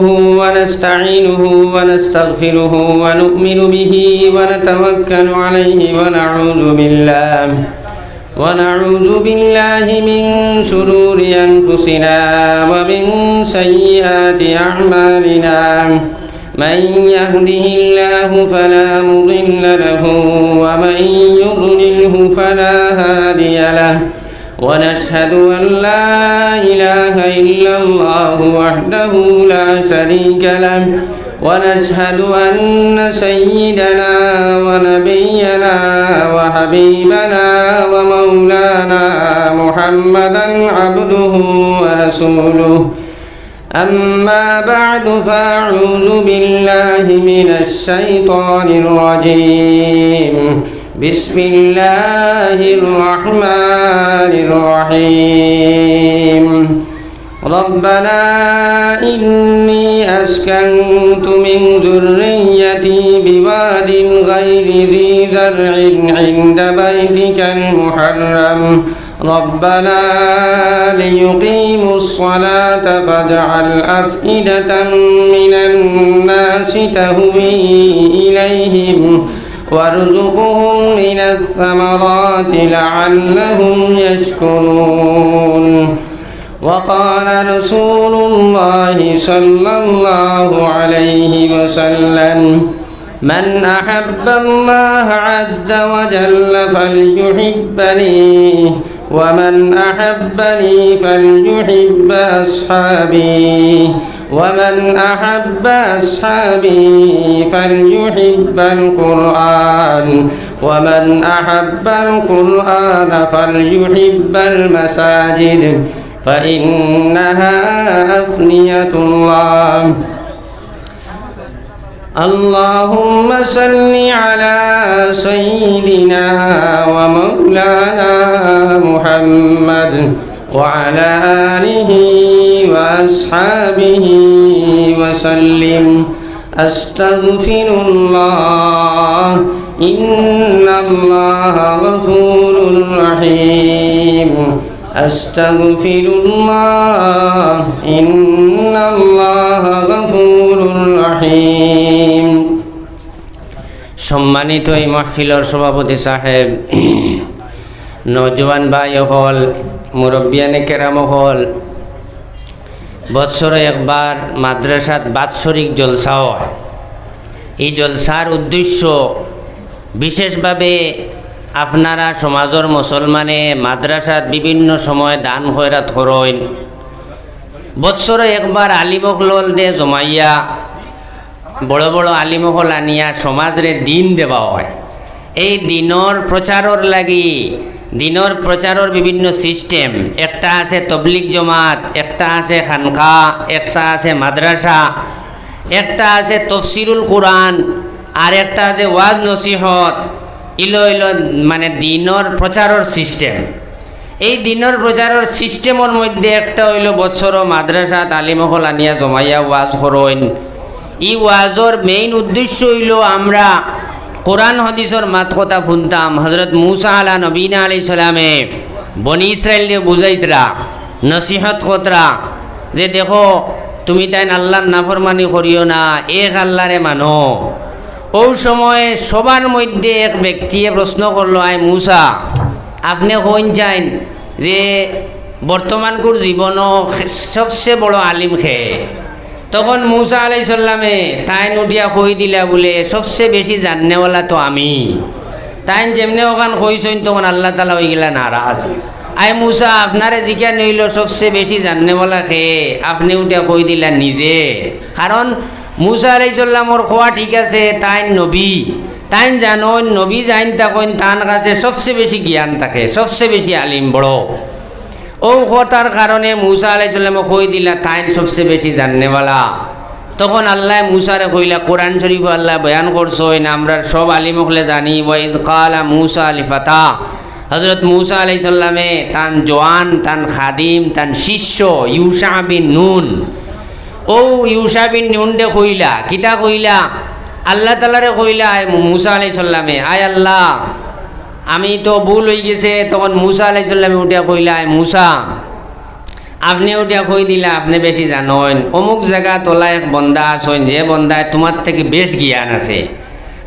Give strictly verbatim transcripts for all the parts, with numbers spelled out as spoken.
ونستعينه ونستغفره ونؤمن به ونتوكل عليه ونعوذ بالله، ونعوذ بالله من شرور أنفسنا ومن سيئات أعمالنا. من يهده الله فلا مضل له، ومن يضلله فلا هادي له. ونشهد أن لا إله إلا الله وحده لا شريك له، ونشهد أن سيدنا ونبينا وحبيبنا ومولانا محمدا عبده ورسوله. أما بعد، فأعوذ بالله من الشيطان الرجيم. بسم الله الرحمن الرحيم. ربنا إني أسكنت من ذريتي بواد غير ذي زرع عند بيتك المحرم ربنا ليقيموا الصلاة فاجعل أفئدة من الناس تهوي إليهم وارزقهم من الثمرات لعلهم يشكرون. وقال رسول الله صلى الله عليه وسلم: من أحب الله عز وجل فليحبني، ومن أحبني فليحب أصحابي، ومن أحب أصحابي فليحب القرآن، ومن أحب القرآن فليحب المساجد، فإنها أفنية الله. اللهم صل على سيدنا ومولانا محمد وعلى آله وأصحابه وسلم. أستغفر الله، إن الله غفور رحيم. أستغفر الله، إن الله غفور رحيم. সম্মানিত এই মাহফিলর সভাপতি সাহেব, নওজোয়ান ভাই অকল, মুরব্বিয়ানে কেরাম অকল, বৎসরো একবার মাদ্রাসাত বাৎসরিক জলসা অয়। এই জলসার উদ্দেশ্য বিশেষভাবে আপনারা সমাজর মুসলমানে মাদ্রাসাত বিভিন্ন সময় দান খয়রাত করইন। বৎসরো একবার আলিম অকলরে জমাইয়া, বড় বড় আলিম অকল আনিয়া সমাজরে দিন দেওয়া অয়। এই দিনর প্রচারর লাগি, দিনর প্রচারর বিভিন্ন সিস্টেম, একটা আছে তবলিগ জমাত, একটা আছে খানকা, একটা আছে মাদ্রাসা, একটা আছে তফসিরুল কোরআন, আর একটা আছে ওয়াজ নসিহত। ইলো ইলো মানে দিনর প্রচারর সিস্টেম। এই দিনর প্রচারর সিস্টেমর মধ্যে একটা অইলো বৎসরো মাদ্রাসাত আলিম অকল আনিয়া জমাইয়া ওয়াজ করইন। ই ওয়াজর মেইন উদ্দেশ্য অইলো আমরা কোরআন হাদিসর মাত কথা হুনতাম। হজরত মুসা আলা নবীনা আলাইহিস সালামে বনি ইসরাইলরে বুঝাইতরা, নসিহত করতরা যে, "দেখো, তুমি তাইন আল্লার নাফরমানি করিও না, এক আল্লারে মানো।" অউ সময় সবার মধ্যে এক ব্যক্তিয়ে প্রশ্ন করলো, "আয় মুসা, আপনে কইন চাইন যে বর্তমানকুর জীবনো সবচে বড় আলিম কে?" তখন মুসা আলাইহিস সালামে তাইন উঠিয়া কই দিলা বুলে, "সবচে বেশি জাননেওয়ালা তো আমি।" তাইন যেমনে অখান কইছইন, তখন আল্লাহ তাআলা অইগেলা নারাজ। "আয় মুসা, আপনারে জিকানি অইলো সবচে বেশি জাননেওয়ালা কে, আপনে উঠিয়া কই দিলা নিজে।" কারণ মুসা আলাইহিস সালামর কওয়া ঠিক আছে, তাইন নবী, তাইন জানইন, নবী যাইন থাকইন, তান কাছে সবচে বেশি জ্ঞান থাকে, সবচে বেশি আলিম বড়। অউ কথার কারণে মুসা আলাইহিস সালামে কই দিলা, তাইন সবচে বেশি জাননেওয়ালা। তখন আল্লায় মুসারে কইলা, কোরআন শরীফো আল্লায় বয়ান করছইন, আমরার সব আলিম অকলে জানি, "ওয়া ইয ক্বালা মুসা লিফাতা", হজরত মুসা আলাইহিস সালামে তান জওয়ান, তান খাদিম, তান শিষ্য ইউশা বিন নুন, অউ ইউশা বিন নুনরে কইলা, কিতা কইলা? আল্লাহ তাআলারে কইলা, আয় মুসা আলাইহিস সালামে, "আয় আল্লাহ, আমি তো ভুল অইগেছে।" তখন মুসা আলাইহিস সালামে উঠিয়া কইলা, "আয় মুসা, আপনে উঠিয়া কই দিলা, আপনে বেশি জানইন, অমুক জাগাত অলা এক বন্দা আছইন, যে বন্দায় তুমার থাকি বেশ জ্ঞান আছে।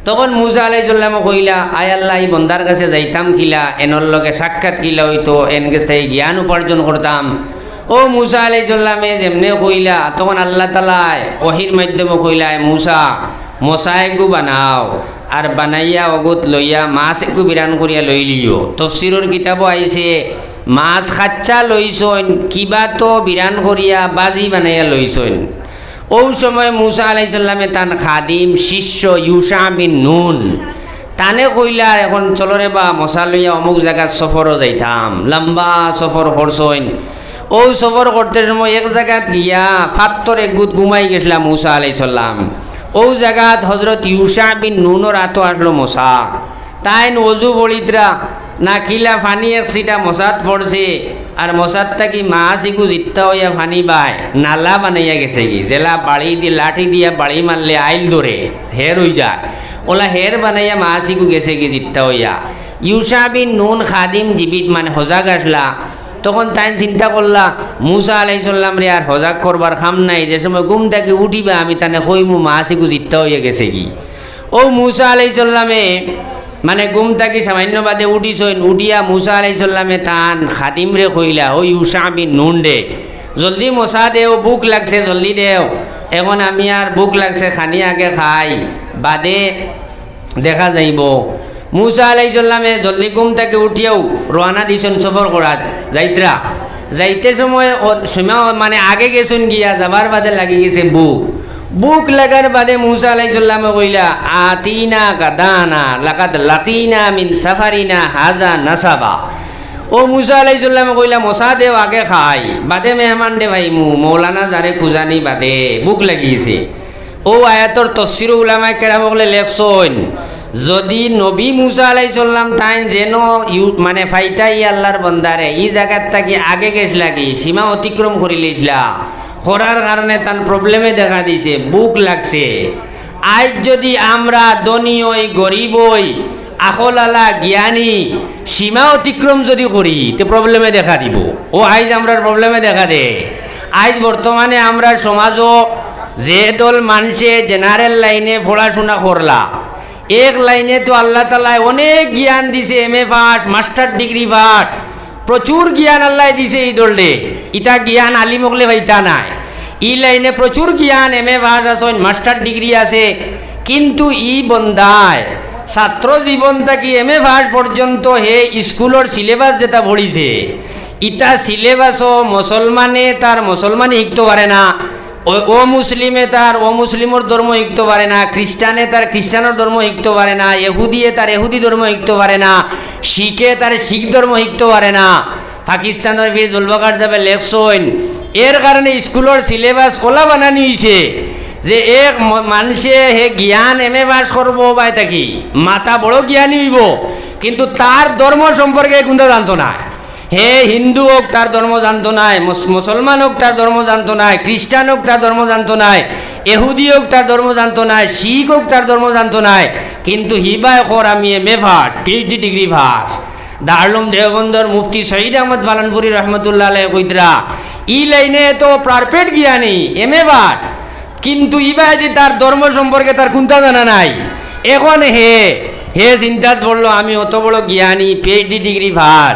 তখন মুসা আলাইহিস সালামে কইলা, "আয় আল্লাহ, ই বন্দার গেছে যাইতাম কিলা, এনর লগে সাক্ষাৎ কিলা অইতো, এন গেছ থাকি জ্ঞান উপার্জন করতাম।" অউ মুসা আলাইহিস সালামে যেমনে কইলা, তখন আল্লাহ তাআলায় ওহীর মাধ্যমে কইলা, "আয় মুসা, মশা এগু বানাও, আর বানাইয়া অগুত লইয়া মাছ এগু বিরান করিয়া লইলিও।" তফসিরর কিতাবো আইছে, মাছ খাচ্চা লইছইন, কিবা তো বিরান করিয়া বাজি বানাইয়া লইছইন। অউ সময় মুসা আলাইহিস সালামে তান খাদিম শিষ্য ইউশা বিন নুন, তানে কইলা, "এখন চলো রে বা, মশা লইয়া অমুক জাগাত সফরো যাইতাম।" লম্বা সফর করছইন। অউ সফর করতে সময় এক জাগাত গিয়া ফাত্তর এগুত ঘুমাই গেছলা মুসা আলাইহিস সালাম। অউ জাগাত হজরত ইউশা বিন নুনর আতো আছলো মশা। তাইন অজু পড়িতরা, নাকিলা পানি এক ছিটা মশাত পড়ছে, আর মশাত থাকি মাছ ইগু জিত্তা অইয়া পানি বায় নালা বানাইয়া গেছেগি। যেলা বাড়ি দি, লাঠি দিয়া বাড়ি মারলে আইল ধরে, হের অইযায়, অলা হের বানাইয়া মাছ ইগু গেছেগি জিত্তা অইয়া। ইউশা বিন নুন খাদিম জীবিত, মানে হজাগ আছলা। তখন তাইন চিন্তা করলা, "মুসা আলাইহিস সালামরে আর হজাগ করবার কাম নাই, যে সময় ঘুম থাকি উঠিবা আমি তানে কইমু মাছ ইগু জিত্তা অইয়া গেছেগি।" অউ মুসা আলাইহিস সালামে মানে ঘুম থাকি সামান্য বাদে উঠিছইন, উঠিয়া মুসা আলাইহিস সালামে তান খাদিমরে কইলা, অউ ইউশা বিন নুনরে, "জলদি মশা দেও, ভুক লাগছে, জলদি দেও। এখন আমি আর ভুক লাগছে, খানি আগে খাই, বাদে দেখা যাইবো।" মুসা আলাইহিস সালামে জলদি ঘুম থাকি উঠিয়াউ রওয়ানা দিছইন সফর করাত, যাইতরা। যাইতে সময় অ-, সময় মানে আগে গেছইন গিয়া, যাবার বাদে লাগি গেছে ভুক। ভুক লাগার বাদে মুসা আলাইহিস সালামে কইলা, "আতিনা গাদানা, লাকাদ লাকিনা মিন সাফারিনা হাজা নাসাবা।" অউ মুসা আলাইহিস সালামে কইলা, "মশা দেও আগে খাই, বাদে মেহমানরে পাইমু, মৌলানা যারে খুজানি বাদে, ভুক লাগি গেছে।" অউ আয়াতর তফসিরো উলামায়ে কেরাম অকলে লেখছইন, যুদি নবী মুসা আলাইহিস সালাম তাইন যেন ইউ-, মানে পাইতা ই আল্লার বন্দারে, ই জাগাত থাকি আগে গেছলাগি, সীমা অতিক্রম করিলিছলা, করার কারণে তান problemএ দেখা দিছে, ভুক লাগছে। আইজ যুদি আমরা ধনী অই, গরিব অই, আখলআলা, জ্ঞানী, সীমা অতিক্রম যুদি করি, তে problemএ দেখা দিবো। অউ আইজ আমরার problemএ দেখা দে। আইজ বর্তমানে আমরার সমাজো যে দল মানষে general lineএ পড়াশুনা করলা, এক lineএ তো আল্লাহ তাআলায় অনেক জ্ঞান দিছে, M A pass, master degree pass, প্রচুর জ্ঞান আল্লায় দিছে ই দলরে। ইতা জ্ঞান আলিম অকলে পাইতা নায়। ই lineএ প্রচুর জ্ঞান, M A pass আছইন, master degree আছে, কিন্তু ই বন্দায় ছাত্র জীবন থাকি M A pass পর্যন্ত হে স্কুলর syllabus যেটা পড়িছে, ইতা syllabusও মুসলমানে তার মুসলমানি শিখতো পারে না, অ-, অমুসলিমে তার অমুসলিমর ধর্ম শিখতো পারে না, খ্রিস্টানে তার খ্রিস্টানর ধর্ম শিখতো পারে না, এহুদিয়ে তার এহুদি ধর্ম শিখতো পারে না, শিখে তার শিখ ধর্ম শিখতো পারে না। পাকিস্তানর পীর জুলফিকার সাবে লেখছইন, এর কারণে স্কুলর syllabus অলা বানানি অইছে যে এক ম-, মানষে হে জ্ঞান M A pass করবো বায় থাকি, মাথা বড় জ্ঞানী অইবো, কিন্তু তার ধর্ম সম্পর্কে কুন্তা জানতো নায়। হে হিন্দু অউক, তার ধর্ম জানতো নায়, মুস-, মুসলমান অউক, তার ধর্ম জানতো নায়, খ্রিস্টান অউক, তার ধর্ম জানতো নায়, এহুদি অউক, তার ধর্ম জানতো নায়, শিখ অউক, তার ধর্ম জানতো নায়, কিন্তু হিবায় কর আমি M A pass, P H D degree pass। দারুল উলুম দেওবন্দর মুফতি সৈয়দ আহমদ পালনপুরী রহমতুল্লাহ আলাইহি কইতরা, ই lineএ তো perfect জ্ঞানী, M A pass, কিন্তু ইবায় যে তার ধর্ম সম্পর্কে তার কুন্তা জানা নাই। এখন হে, হে চিন্তাত পড়লো, "আমি অত বড় জ্ঞানী, P H D degree pass,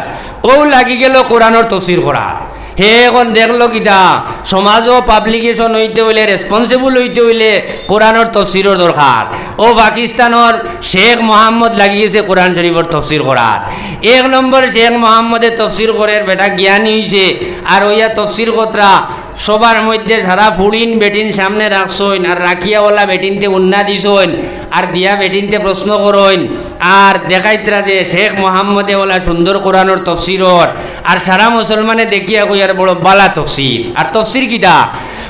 অউ লাগি গেলো কোরআনর তফসির করাত।" হে এখন দেখলো কিতা, সমাজো publication অইতে অইলে, responsible অইতে অইলে কোরআনর তফসিরর দরকার। অউ পাকিস্তানর শেখ মোহাম্মদ লাগি গেছে কোরআন শরীফর তফসির করাত। এক নম্বর শেখ মোহাম্মদে তফসির করের, বেটা জ্ঞানী অইছে, আর অইয়া তফসির করতরা সবার মধ্যে সারা ফুড়িন বেটিন সামনে রাখছইন, আর রাখিয়া অলা বেটিন্তে উন্না দিছইন, আর দিয়া বেটিন্তে প্রশ্ন করইন, আর দেখাইতরা যে শেখ মোহাম্মদে অলা সুন্দর কোরআনর তফসিরর, আর সারা মুসলমানে দেখিয়া কইয়ার বড় বালা তফসির। আর তফসির কিতা?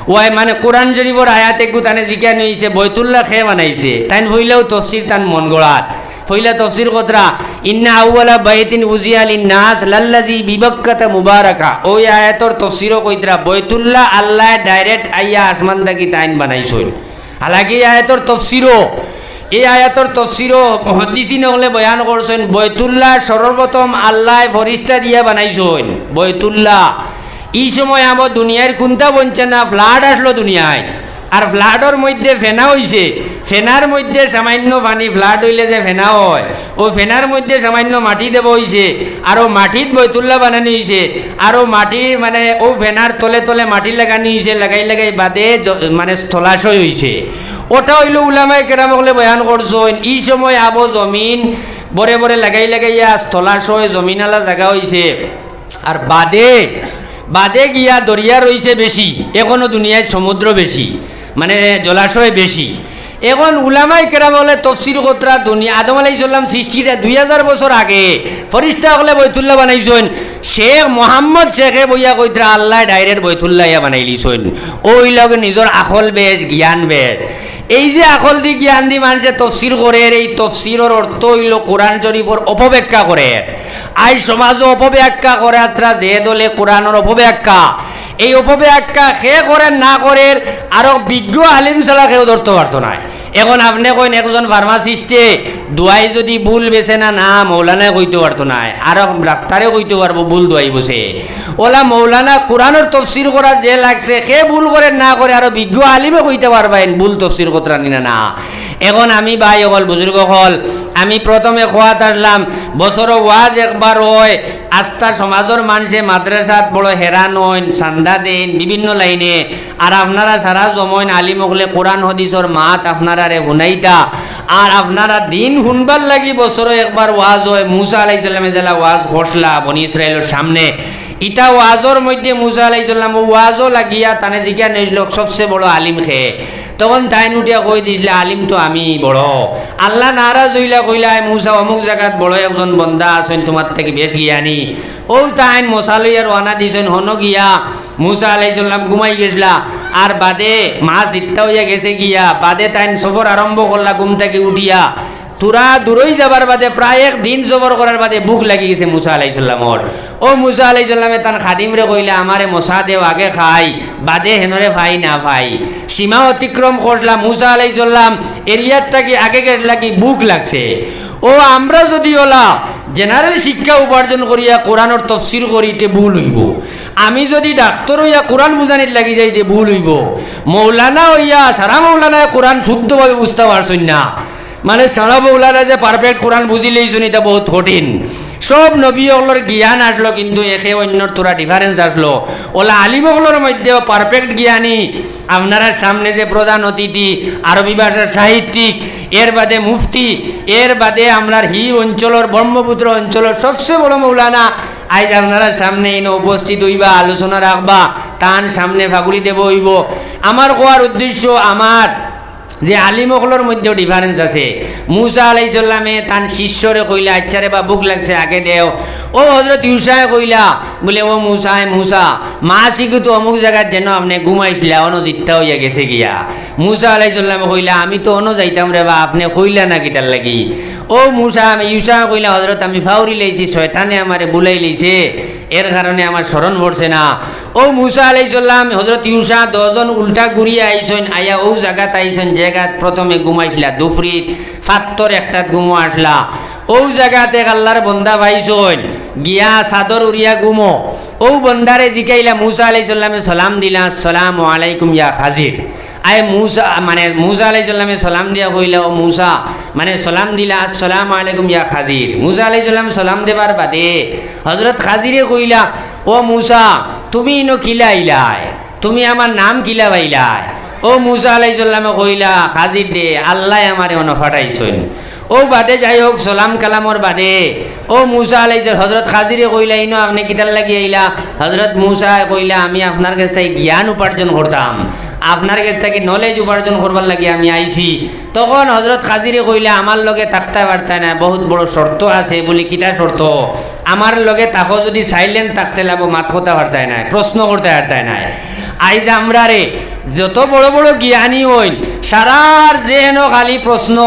ওয়াই মানে কোরআন শরীফর আয়াত এগু তানে জিকানি অইছে, বয়তুল্লাহ কে বানাইছে? তাইন পইলাউ তফসির তান মন গড়াত। পইলা তফসির করতরা, "ইন্না আউয়ালা বাইতিন উযিআ লিন-নাস লাল্লাযী বিবাক্কাতা মুবারাকা।" অউ আয়াতর তফসিরো কইতরা, বয়তুল্লাহ আল্লায় direct আইয়া আসমান থাকি তাইন বানাইছইন। হালাকি ই আয়াতর তফসিরো, ই আয়াতর তফসিরো মুহাদ্দিসিন অকলে বয়ান করছইন, বয়তুল্লাহ সর্বপ্রথম আল্লায় ফিরিস্তা দিয়া বানাইছইন। বয়তুল্লাহ ই সময় আবো দুনিয়ার কুন্তা বনছে না, flood আসলো দুনিয়ায়। আর flood-অর মধ্যে ফেনা অইছে, ফেনার মধ্যে সামান্য পানি, flood অইলে যে ফেনা অয়, অউ ফেনার মধ্যে সামান্য মাটি দেওয়া অইছে, আর অউ মাটিত বয়তুল্লাহ বানানি অইছে, আর অউ মাটির মানে অউ ফেনার তলে তলে মাটি লাগানি অইছে, লাগাই লাগাই বাদে জ-, মানে স্থলাশয় অইছে। ওটা অইলো উলামায়ে কেরাম অকলে বয়ান করছইন, ই সময় আবো জমিন বরে বরে লাগাই লাগাইয়া স্থলাশয় জমিন আলা জাগা অইছে। আর বাদে, বাদে গিয়া দরিয়া রইছে বেশি, এখনো দুনিয়াত সমুদ্র বেশি, মানে জলাশয় বেশি। এখন উলামায়ে কেরাম অকলে তফসির করতরা দুনিয়া, আদম আলাইহিস সালাম সৃষ্টির দুই হাজার বছর আগে ফিরিস্তা অকলে বয়তুল্লাহ বানাইছইন। শেখ মোহাম্মদ শেখে বইয়া কইতরা আল্লায় direct বয়তুল্লাহ ইয়া বানাইলিছইন। অউ অইলো গি নিজর আকল বেশ, জ্ঞান বেশ। এই যে আকল দি জ্ঞান দি মানষে তফসির করের, এই তফসিরর অর্থ অইলো কোরআন শরীফর অপব্যাখ্যা করের। আইজ সমাজো অপব্যাখ্যা করের, আত্রা যে দলে কোরআনর অপব্যাখ্যা, এই অপব্যাখ্যা কে করের না করের, আরো বিজ্ঞ আলিম ছাড়া কেউ ধরতো পারতো নায়। এখন আপনে কইন একজন pharmacist-এ দোয়াই যুদি ভুল বেছে না, না মৌলানায় কইতো পারতো নায়, আরো ডাক্তারে কইতো পারবো ভুল দোয়াই বেছে। অলা মৌলানা কোরআনর তফসির করাত যে লাগছে, কে ভুল করের না করের, আরো বিজ্ঞ আলিমে কইতা পারবা ইন ভুল তফসির করতরা নি না, না। এখন আমি ভাই অকল, বুজুর্গ অকল, আমি প্রথমে কওয়াত আসলাম, বছরো ওয়াজ একবার অয়, আস্তা সমাজর মানষে মাদ্রাসাত বড় হেরান অইন, চান্দা দেইন বিভিন্ন লাইনে, আর আপনারা সারা জমইন আলিম অকলে কোরআন হাদিসর মাত আপনারারে হুনাইতা, আর আপনারা দিন হুনবার লাগি বছরো একবার ওয়াজ অয়। মুসা আলাইহিস সালামে যেলা ওয়াজ করছলা বনি ইসরাইলর সামনে, ইতা ওয়াজর মধ্যে মুসা আলাইহিস সালাম অউ ওয়াজো লাগিয়া তানে জিকান অইলো সবচে বড় আলিম কে। তখন তাইন উঠিয়া কই দিছলা, আলিম তো আমি বড়। আল্লাহ নারাজ অইলা, কইলা, "আয় মুসা, অমুক জাগাত বড় একজন বন্দা আছইন, তুমার থাকি বেশ জ্ঞানী।" অউ তাইন মশা লইয়া রওয়ানা দিছইন, হনো গিয়া মুসা আলাইহিস সালাম ঘুমাই গেছলা। আর বাদে মাছ জিত্তা অইয়া গেছে গিয়া, বাদে তাইন সফর আরম্ভ করলা ঘুম থাকি উঠিয়া। থুড়া দূরই যাবার বাদে, প্রায় এক দিন সফর করার বাদে ভুক লাগি গেছে মুসা আলাইহিস সালামর। অউ মুসা আলাইহিস সালামে তান খাদিমরে কইলা, "আমারে মশা দেও, আগে খাই, বাদে হেনরে পাই না পাই।" সীমা অতিক্রম করছলা, মুসা আলাইহিস সালাম এরিয়ার থাকি আগে গেছলা কি ভুক লাগছে। অউ আমরা যুদি অলা general শিক্ষা উপার্জন করিয়া কোরআনর তফসির করি, তে ভুল অইবো। আমি যুদি ডাক্তর অইয়া কোরআন বুঝানিত লাগি যাই, তে ভুল অইবো। মৌলানা অইয়া সারা মৌলানায় কোরআন শুদ্ধভাবে বুঝতা পারছইন না। মানে সারা মৌলানা যে perfect কোরআন বুঝিলাইছইন, ইটা বউত কঠিন। সব নবী অকলর জ্ঞান আছলো, কিন্তু একে অইন্যর থুড়া difference আছলো। অলা আলিম অকলর মধ্যেও perfect জ্ঞানী, আপনারার সামনে যে প্রধান অতিথি, আরবি ভাষার সাহিত্যিক, এর বাদে মুফতি, এর বাদে আমরার হি অঞ্চলর, ব্রহ্মপুত্র অঞ্চলর সবচে বড় মৌলানা, আইজ আপনারার সামনে ইনো উপস্থিত অইবা, আলোচনা রাখবা, তান সামনে ফাগুলি দেওয়া অইবো। আমার কওয়ার উদ্দেশ্য, আমার যে আলিম অকলর মধ্যেও difference আছে। মুসা আলাইহিস সালামে তান শিষ্যরে কইলা, "আচ্ছা রে বা, ভুক লাগছে, আগে দেও।" অউ হজরত ইউশায় কইলা, বুলে, "ও মুসা, এ মুসা, মাছ ইগু তো অমুক জাগাত যেন আপনে ঘুমাইছলা, অনো জিত্তা অইয়া গেছে গিয়া।" মুসা আলাইহিস সালামে কইলা, "আমি তো অনো যাইতাম রে বা, আপনে কইলা না কিতার লাগি?" অউ মুসা, আমি, ইউশায় কইলা, "হজরত, আমি ফাউরি লাইছি, শয়তানে আমারে ভুলাই লাইছে, এর কারণে আমার স্মরণ পড়ছে না।" অউ মুসা আলাইহিস সালাম, হজরত ইউশা, দশজন উল্টা ঘুরিয়া আইছইন, আইয়া অউ জাগাত আইছইন, যেগাত প্রথমে ঘুমাইছলা, দুফরিত ফাত্তর একটাত ঘুমো আছলা। অউ জাগাত এক আল্লার বন্দা পাইছইন, গিয়া চাদর উড়িয়া ঘুমো। অউ বন্দারে জিকাইলা, মুসা আলাইহিস সালামে সালাম দিলা, "আসসালামু আলাইকুম ইয়া খাজির।" আয় মুসা, মানে মুসা আলাইহিস সালামে সালাম দিয়া কইলা, "ও মুসা", মানে সালাম দিলা, "আসসালামু আলাইকুম ইয়া খাজির।" মুসা আলাইহিস সালাম সালাম দেবার বাদে হজরত খাজিরে কইলা, "ও মুসা, তুমি ইনো কিলা আইলায়? তুমি আমার নাম কিলা পাইলায়?" অউ মুসা আলাইহিস সালামে কইলা, "খাজির রে, আল্লায় আমারে অনো ফাটাইছইন।" অউ বাদে যাই হউক, সালাম কালামর বাদে অউ মুসা আলাইহিস, হজরত খাজিরে কইলা, "ইনো আপনে কিতার লাগি আইলা?" হজরত মুসায় কইলা, "আমি আপনার গেছ থাকি জ্ঞান উপার্জন করতাম, আপনার গেছ থাকি knowledge উপার্জন করবার লাগি আমি আইছি।" তখন হজরত খাজিরে কইলা, "আমার লগে থাকতায় পারতায় নায়, বউত বড় শর্ত আছে।" বুলে, "কিতা শর্ত?" "আমার লগে থাকো যুদি silent থাকতে লাগবো, মাত কথা পারতায় নায়, প্রশ্ন করতায় পারতায় নায়।" আইজ আমরারে যত বড় বড় জ্ঞানী অইন, সারার যেন খালি প্রশ্ন।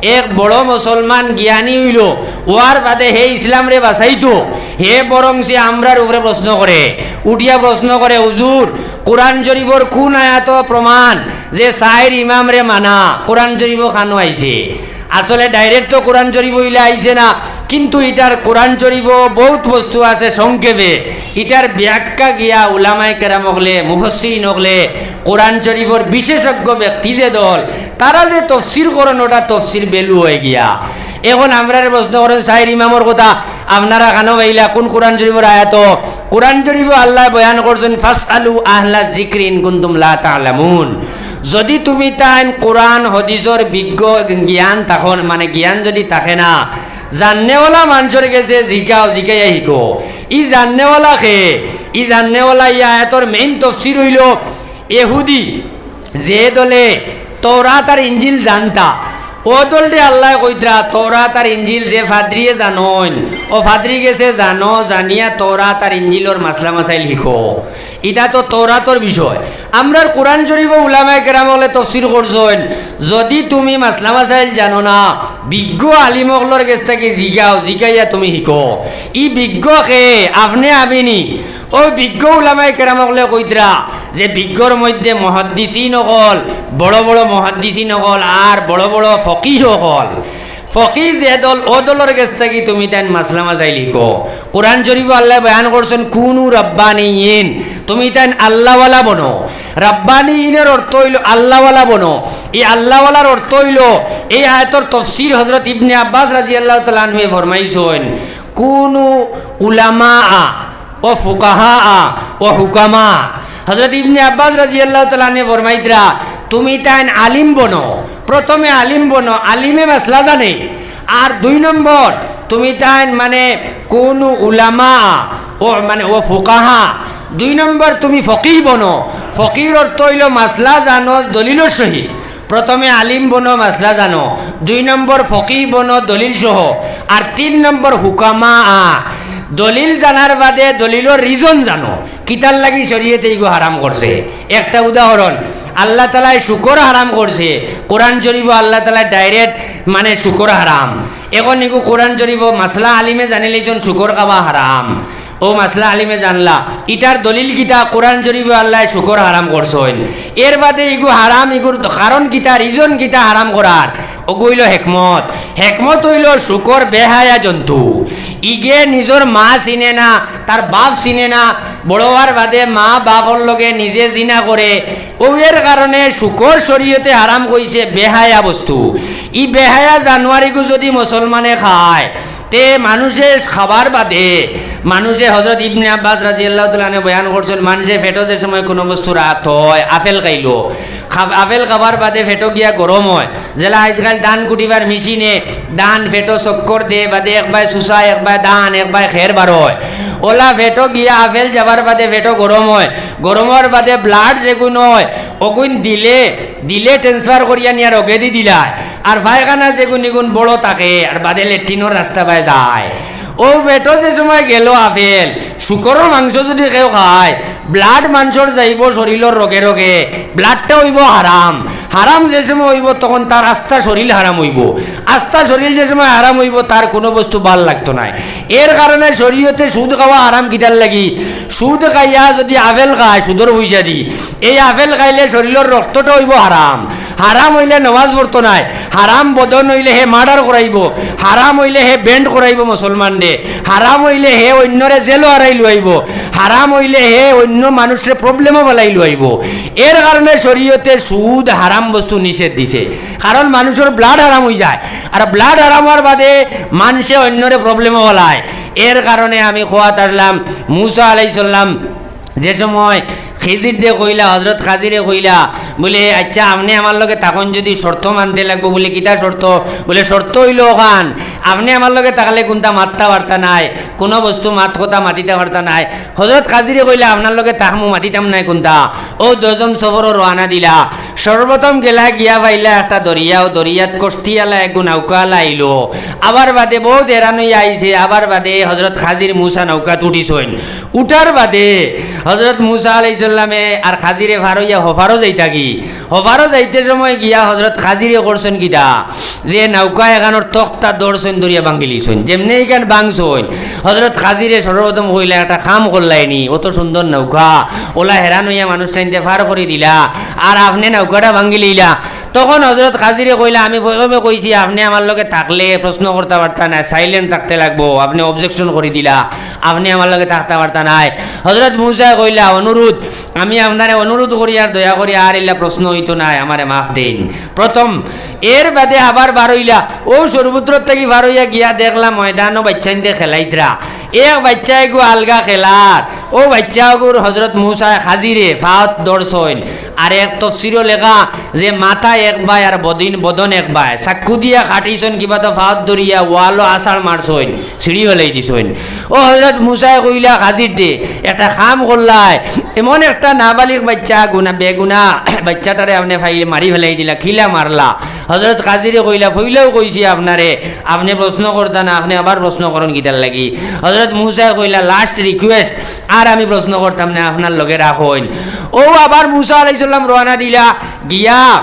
এক বড় মুসলমান জ্ঞানী অইলো, অওয়ার বাদে হে ইসলামরে বাচাইতো, হে বরং সে আমরার উপরে প্রশ্ন করে, উঠিয়া প্রশ্ন করে, "হুজুর, কোরআন শরীফর কুন আয়াতো প্রমাণ যে চাইর ইমামরে মানা কোরআন শরীফো কানো আইছে?" আসলে direct তো কোরআন শরীফো ইলা আইছে না, কিন্তু ইটার কোরআন শরীফও বউত বস্তু আছে সংক্ষেপে। ইটার ব্যাখ্যা গিয়া উলামায়ে কেরাম অকলে, মুফাসসিরিন অকলে, কোরআন শরীফর বিশেষজ্ঞ ব্যক্তি যে দল, তারা যে তফসির করইন, ওটা তফসির ভেলু অইগিয়া। এখন আমরারে প্রশ্ন করইন, চাইর ইমামর কথা আপনারা কানো পাইলা, কুন কোরআন শরীফর আয়াত? কোরআন শরীফো আল্লায় বয়ান করছইন, "ফাসআলু আহলা যিকরি ইন কুনতুম লা তা'লামুন।" যদি তুমিতাইন কোরআন হদিসর বিজ্ঞ জ্ঞান তখন, মানে, জ্ঞান যদি থাকে না, জাননেওয়ালা মানষর গেছে জিকাও, জিকাইয়া হিকো। ই জাননেওয়ালা কে? ই জাননেওয়ালা, ই আয়াতর main তফসির অইলো, এহুদি যে দলে তওরাত আর ইঞ্জিল জানতা, অউ দলরে আল্লায় কইতরা, "তওরাত আর ইঞ্জিল যে ফাদরিয়ে জানইন, অউ ফাদরি গেছে জানো, জানিয়া তওরাত আর ইঞ্জিলর মাসলা মাসাইল হিকো।" ইটা তো তওরাতর বিষয়। আমরার কোরআন শরীফো উলামায়ে কেরাম অকলে তফসির করছইন, যদি তুমি মাসলা মাসাইল জানো না, বিজ্ঞ আলিম অকলর গেছ থাকি জিগাও, জিগাইয়া তুমি হিকো। ই বিজ্ঞ কে? আপনে আমি নি? অউ বিজ্ঞ উলামায়ে কেরাম অকলে কইতরা যে বিজ্ঞর মধ্যে মুহাদ্দিসিন অকল, বড় বড় মুহাদ্দিসিন অকল, আর বড় বড় ফকিহ অকল। ফকিহ যে দল, অউ দলর গেছ থাকি তুমিতাইন মাসলা মাসাইল হিকো। কোরআন শরীফো আল্লায় বয়ান করছইন, "কুনু রাব্বানিয়িন", তুমিতাইন আল্লাওয়ালা বনো। রাব্বানিয়িনর অর্থ অইলো আল্লাওয়ালা বনো। ই আল্লাওয়ালার অর্থ অইলো, এই আয়াতর তফসির হযরত ইবনে আব্বাস রাদিয়াল্লাহু তাআলা আনহুয়ে ফরমাইছইন, "কুনু উলামা ও ফুকাহা ও হুকামা।" হযরত ইবনে আব্বাস রাদিয়াল্লাহু তাআলা আনহুয়ে ফরমাইতরা, "তুমিতাইন আলিম বনো, প্রথমে আলিম বনো, আলিমে মাসলা জানে। আর দুই নম্বর, তুমিতাইন, মানে, কুনু উলামা ও, মানে, ও ফুকাহা। দুই নম্বর, তুমি ফকিহ বনো।" ফকিহর অর্থ অইলো মাসলা জানো দলিলর সহিত। প্রথমে আলিম বনো, মাসলা জানো। দুই নম্বর, ফকিহ বনো দলিল সহ। আর তিন নম্বর, হুকামা। দলিল জানার বাদে দলিলর reason জানো, কিতার লাগি শরীয়তে ইগু হারাম করছে। একটা উদাহরণ, আল্লাহ তাআলায় শুকর হারাম করছে, কোরআন শরীফো আল্লাহ তাআলায় direct, মানে, শুকর হারাম। এখন ইগু কোরআন শরীফো মাসলা আলিমে জানিলাইছইন শুকর খাওয়া হারাম, অউ মাসলা আলিমে জানলা, ইটার দলিল কিতা? কোরআন শরীফো আল্লায় শুকর হারাম করছইন। এর বাদে ইগু হারাম, ইগুর কারণ কিতা, reason কিতা হারাম করার? অগু অইলো হেকমত। হেকমত অইলো শুকর বেহায়া জন্তু। ইগে নিজর মা চিনে না, তার বাপ চিনে না, বড় অওয়ার বাদে মা বাপর লগে নিজে জিনা করে। অউ এর কারণে শুকর শরীয়তে হারাম কইছে, বেহায়া বস্তু। ই বেহায়া জানোয়ার ইগু যদি মুসলমানে খায়, তে মানুষে খাবার বাদে, মানুষে, হযরত ইবনে আব্বাস রাদিয়াল্লাহু তাআলা আনহু বয়ান করছইন, মানষে পেটো যে সময় কুনু বস্তু রাত অয়, আপেল খাইলো, খা-, আপেল খাবার বাদে পেটো গিয়া গরম অয়, যেলা আইজকাইল ধান কুটিবার মেশিনে ধান পেটো চক্কর দে, বাদে একবায় চুচা, একবায় ধান, একবায় খের বারয়। অলা পেটো গিয়া আপেল যাবার বাদে পেটো গরম অয়, গরমর বাদে blood যেগুন অয়, অগুন দিলে, দিলে transfer করিয়া নিয়া রগেদি দিলায়। আর পায়খানা যেগুন ইগুন বড় থাকে, আর বাদে লেট্রিনর রাস্তা বায় যায়। অউ পেটো যে সময় গেলো আপেল, শুকরর মাংস যদি কেউ খায়, blood মানষর যাইবো শরীলর রগে রগে, bloodটা অইবো হারাম। হারাম যে সময় অইবো, তখন তার আস্তা শরীল হারাম অইবো। আস্তা শরীল যে সময় হারাম অইবো, তার কুনু বস্তু ভালা লাগতো নায়। এর কারণে শরীয়তে সুদ খাওয়া হারাম। কিতার লাগি? সুদ খাইয়া যদি আপেল খায় সুদর পয়সা দি, এই আপেল খাইলে শরীলর রক্তটা অইবো হারাম। হারাম অইলে নমাজ পড়তো নায়, হারাম বদন অইলে হে murder করাইবো, হারাম অইলে হে band করাইবো মুসলমানরে, হারাম অইলে হে অইন্যরে জেলো হারাই লুয়াইবো, হারাম অইলে হে অইন্য মানুষরে problemও ফালাই লুয়াইবো। এর কারণে শরীয়তে সুদ হারাম বস্তু নিষেধ দিছে, কারণ মানুষর blood হারাম অইযায়, আর blood হারাম অওয়ার বাদে মানষে অইন্যরে problemও ফালায়। এর কারণে আমি কওয়াত আছলাম, মুসা আলাইহিস সালাম যে সময় খিজিররে কইলা, হযরত খাজিরে কইলা, বুলে, "আইচ্ছা, আপনে আমার লগে থাকইন যদি শর্ত মানতে লাগবো।" বুলে, "কিতা শর্ত?" বুলে, "শর্ত অইলো অখান, আপনে আমার লগে থাকলে কুন্তা মাততা পারতা নায়, কুনু বস্তু মাত কথা মাতিতা পারতা নায়।" হযরত খাজিরে কইলা, "আপনার লগে থাকমু, মাতিতাম নায় কুন্তা।" অউ দুইজন সফরো রওয়ানা দিলা। সর্বপ্রথম গেলা গিয়া পাইলা একটা দরিয়া, অউ দরিয়াত কস্তিআলা এগু নৌকাআলা আইলো। আবার বাদে বউত হেরান অইয়া আইছে, আবার বাদে হযরত খাজির মুসা নৌকাত উঠিছইন। উঠার বাদে হযরত মুসা আলাইহিস সালামে আর খাজিরে পার অইয়া হপারো যাইতা কি? হপারো যাইতে সময় গিয়া হযরত খাজিরে করছইন কিতা? যে নৌকা এখানোর তক্তা ধরছইন, ধরিয়া ভাঙ্গিলিছইন। যেমনে ইখান ভাঙছইন, হযরত খাজিরে সর্বপ্রথম কইলা, "একটা কাম করলায়নি, অত সুন্দর নৌকা, অলা হেরান অইয়া মানুষ টাইনতে পার করি দিলা, আর আপনে নৌকাটা ভাঙ্গিলিলা।" তখন হজরত খাজিরে কইলা, "আমি প্রথমে কইছি, আপনে আমার লগে থাকলে প্রশ্ন করতা পারতা নায়, silent থাকতে লাগবো, আপনে objection করি দিলা, আপনে আমার লগে থাকতা পারতা নায়।" হজরত মুসায় কইলা, "অনুরোধ, আমি আপনারে অনুরোধ করি আর দয়া করি আর ইলা প্রশ্ন অইতো নায়, আমারে মাফ দেইন।" প্রথম, এর বাদে আবার বারইলা, অউ সমুদ্রর থাকি বারইয়া গিয়া দেখলা ময়দানো বাইচ্চাইন্তে খেলাইতরা, এক বাইচ্চা এগু আলগা খেলার, অউ বাইচ্চা অগুর হজরত মুসায় খাজিরে ফাওত ধরছইন। আর এক তফসিরো লেখা যে মাথা এক বায় আর বদিন, বদন এক বায়, চাক্কু দিয়া কাটিছইন, কিবা তো ফাওত ধরিয়া ওয়ালো আছাড় মারছইন, ছিড়ি ফালাই দিছইন। অউ হজরত মুসায় কইলা খাজিররে, "একটা কাম করলায়, এমন একটা নাবালিগ বাইচ্চা, গুনা, বেগুনা বাইচ্চাটারে আপনে ফাইল মারি ফালাই দিলা, কিলা মারলা?" হজরত খাজিরে কইলা, "পইলাউ কইছি আপনারে, আপনে প্রশ্ন করতা না, আপনে আবার প্রশ্ন করইন কিতার লাগি?" হজরত মুসায় কইলা, "Last request, আর আমি প্রশ্ন করতাম না, আপনার লগে রাখইন।" অউ আবার মুসা আলাইহিস সালাম রওয়ানা দিলা, গিয়া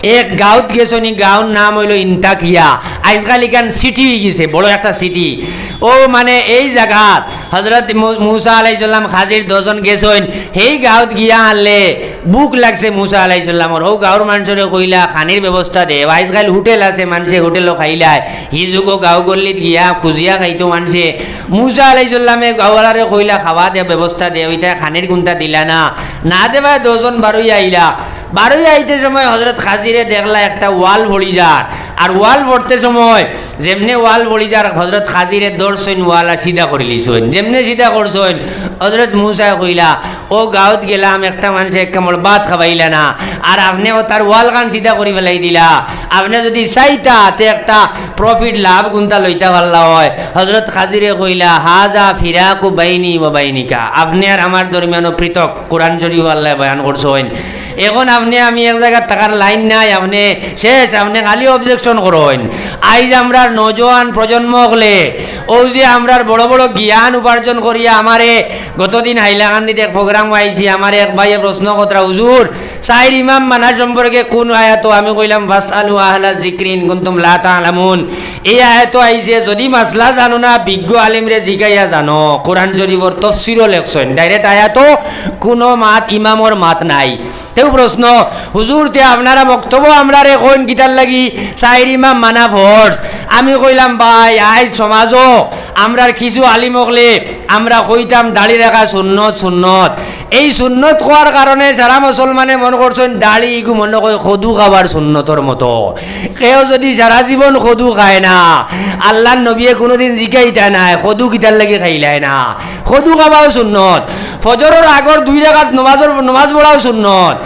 এক গাঁওত গেছইন, গাঁওর নাম অইলো ইন্তাকিয়া। আইজকাল ইখান city অইগেছে, বড় একটা city। অউ মানে এই জাগাত হজরত মু-, মুসা আলাইহিস সালাম খাজির দুইজন গেছইন, হেই গাঁওত গিয়া আনলে ভুক লাগছে মুসা আলাইহিস সালামর। অউ গাঁওর মানষরে কইলা, "খানির ব্যবস্থা দেও।" আইজকাল হোটেল আছে, মানষে হোটেলো খাইলায়। হি যুগো গাঁও গল্লিত গিয়া খুজিয়া খাইতো মানষে। মুসা আলাইহিস সালামে গাঁওআলারে কইলা, "খাওয়া দেও, ব্যবস্থা দেও।" ইতায় খানির কুন্তা দিলা না। না দেওয়ায় দুইজন বারইয়া আইলা। বারইয়া আইতে সময় হজরত খাজিরে দেখলা একটা ওয়াল পড়ি যার। আর ওয়াল পড়তে সময় যেমনে ওয়াল পড়ি যার, হজরত খাজিরে ধরছইন, ওয়াল আর সিধা করিলিছইন। যেমনে সিধা করছইন, হজরত মুসায় কইলা, "অউ গাঁওত গেলাম, একটা মানষে এক কামড় ভাত খাবাইলা না, আর আপনে অউ তার ওয়ালখান সিধা করি ফালাই দিলা। আপনে যুদি চাইতা, তে একটা profit, লাভ কুন্তা লইতা পারলা অয়।" হজরত খাজিরে কইলা, "হাজা ফিরাকু বাইনি ওয়া বাইনিকা, আপনে আর আমার দরমিয়ানো পৃথক।" কোরআন শরীফো আল্লায় বয়ান করছইন। এখন আপনে আমি এক জাগাত থাকার লাইন নাই, আপনে শেষ, আপনে খালি objection করইন। আইজ আমরার নওজোয়ান প্রজন্ম অকলে, অউ যে আমরার বড় বড় জ্ঞান উপার্জন করিয়া আমারে গতদিন হাইলাকান্দিত এক program আইছি, আমারে এক ভাইয়ে প্রশ্ন কররা, "হুজুর, চাইর ইমাম মানা সম্পর্কে কুন আয়াতো?" আমি কইলাম, "ফাসআলু আহলা যিকরি ইন কুনতুম লা তা'লামুন।" এই আয়াতো আইছে, "যুদি মাসলা জানো না, বিজ্ঞ আলিমরে জিকাইয়া জানো।" কোরআন শরীফর তফসিরো লেখছইন, direct আয়াতো, কুনু মাত, ইমামর মাত নাই। তেউ প্রশ্ন, "হুজুর, তে আপনারা মক্তবো আমরারে কইন কিতার লাগি চাইর ইমাম মানা ফরজ?" আমি কইলাম, "ভাই, আইজ সমাজো আমরার কিছু আলিম অকলে আমরা কইতাম দাড়ি রাখা সুন্নত, সুন্নত। এই সুন্নত কওয়ার কারণে সারা মুসলমানে মনো করছইন দাড়ি ইগু মনো কয় কদু খাবার সুন্নতর মতো। কেউ যুদি সারা জীবন কদু খায় না, আল্লার নবীয়ে কুনুদিন জিকাইতা নায়, কদু কিতার লাগি খাইলায় না?" কদু খাবাও সুন্নত, ফজরর আগর দুই রাকাত নমাজর, নমাজ পড়াও সুন্নত।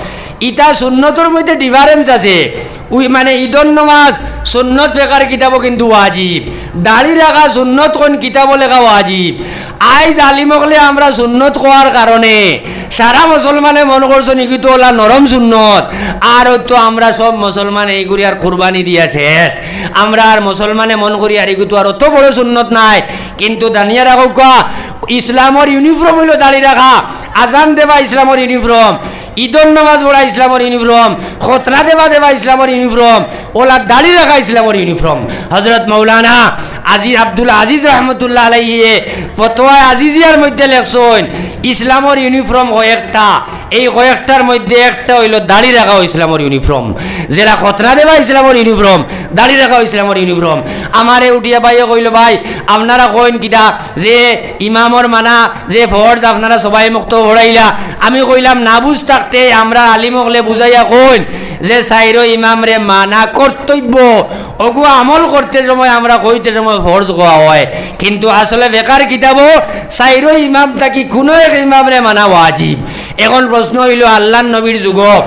ইতা সুন্নতর মধ্যে difference আছে। উই মানে ইদর নমাজ সুন্নত ফেকার কিতাবো কিন্তু ওয়াজিব, দাড়ি রাখা সুন্নত কুন কিতাবো লেখা ওয়াজিব। আইজ আলিম অকলে আমরা সুন্নত কওয়ার কারণে সারা মুসলমানে মনো করছইন ইগু তো অলা নরম সুন্নত, আর অউ তো আমরা সব মুসলমানে ইগুরে আর কুরবানি দিয়া শেষ। আমরা আর মুসলমানে মনো করি আর ইগু তো আর অত বড় সুন্নত নায়। কিন্তু জানিয়া রাখউক্কা, ইসলামর uniform অইলো দাড়ি রাখা, আজান দেওয়া ইসলামর uniform, ইদর নমাজ পড়া ইসলামর uniform, খতনা দেওয়া দেওয়া ইসলামর uniform, অলা দাড়ি রাখা ইসলামর uniform। হজরত মাওলানা আজি-, আব্দুল আজিজ রহমতুল্লাহ আলাইহিয়ে ফতোয়া আজিজিয়ার মধ্যে লেখছইন, ইসলামর uniform কয়েকটা, এই কয়েকটার মধ্যে একটা অইলো দাড়ি রাখাও ইসলামর uniform। যেরা খতনা দেওয়া ইসলামর uniform, দাড়ি রাখাও ইসলামর uniform। আমারে উঠিয়া ভাইয়ে কইলো, "ভাই, আপনারা কইন কিতা যে ইমামর মানা যে ফরজ আপনারা সবাই মক্তবো পড়াইলা?" আমি কইলাম, "না বুঝ থাকতে আমরা আলিম অকলে বুঝাইয়া কইন যে চাইরো ইমামরে মানা কর্তব্য, অগু আমল করতে সময় আমরা কইতে সময় ফরজ কওয়া অয়, কিন্তু আসলে ফেকার কিতাবো চাইরো ইমাম থাকি কুনু এক ইমামরে মানা ওয়াজিব।" এখন প্রশ্ন অইলো, আল্লার নবীর যুগো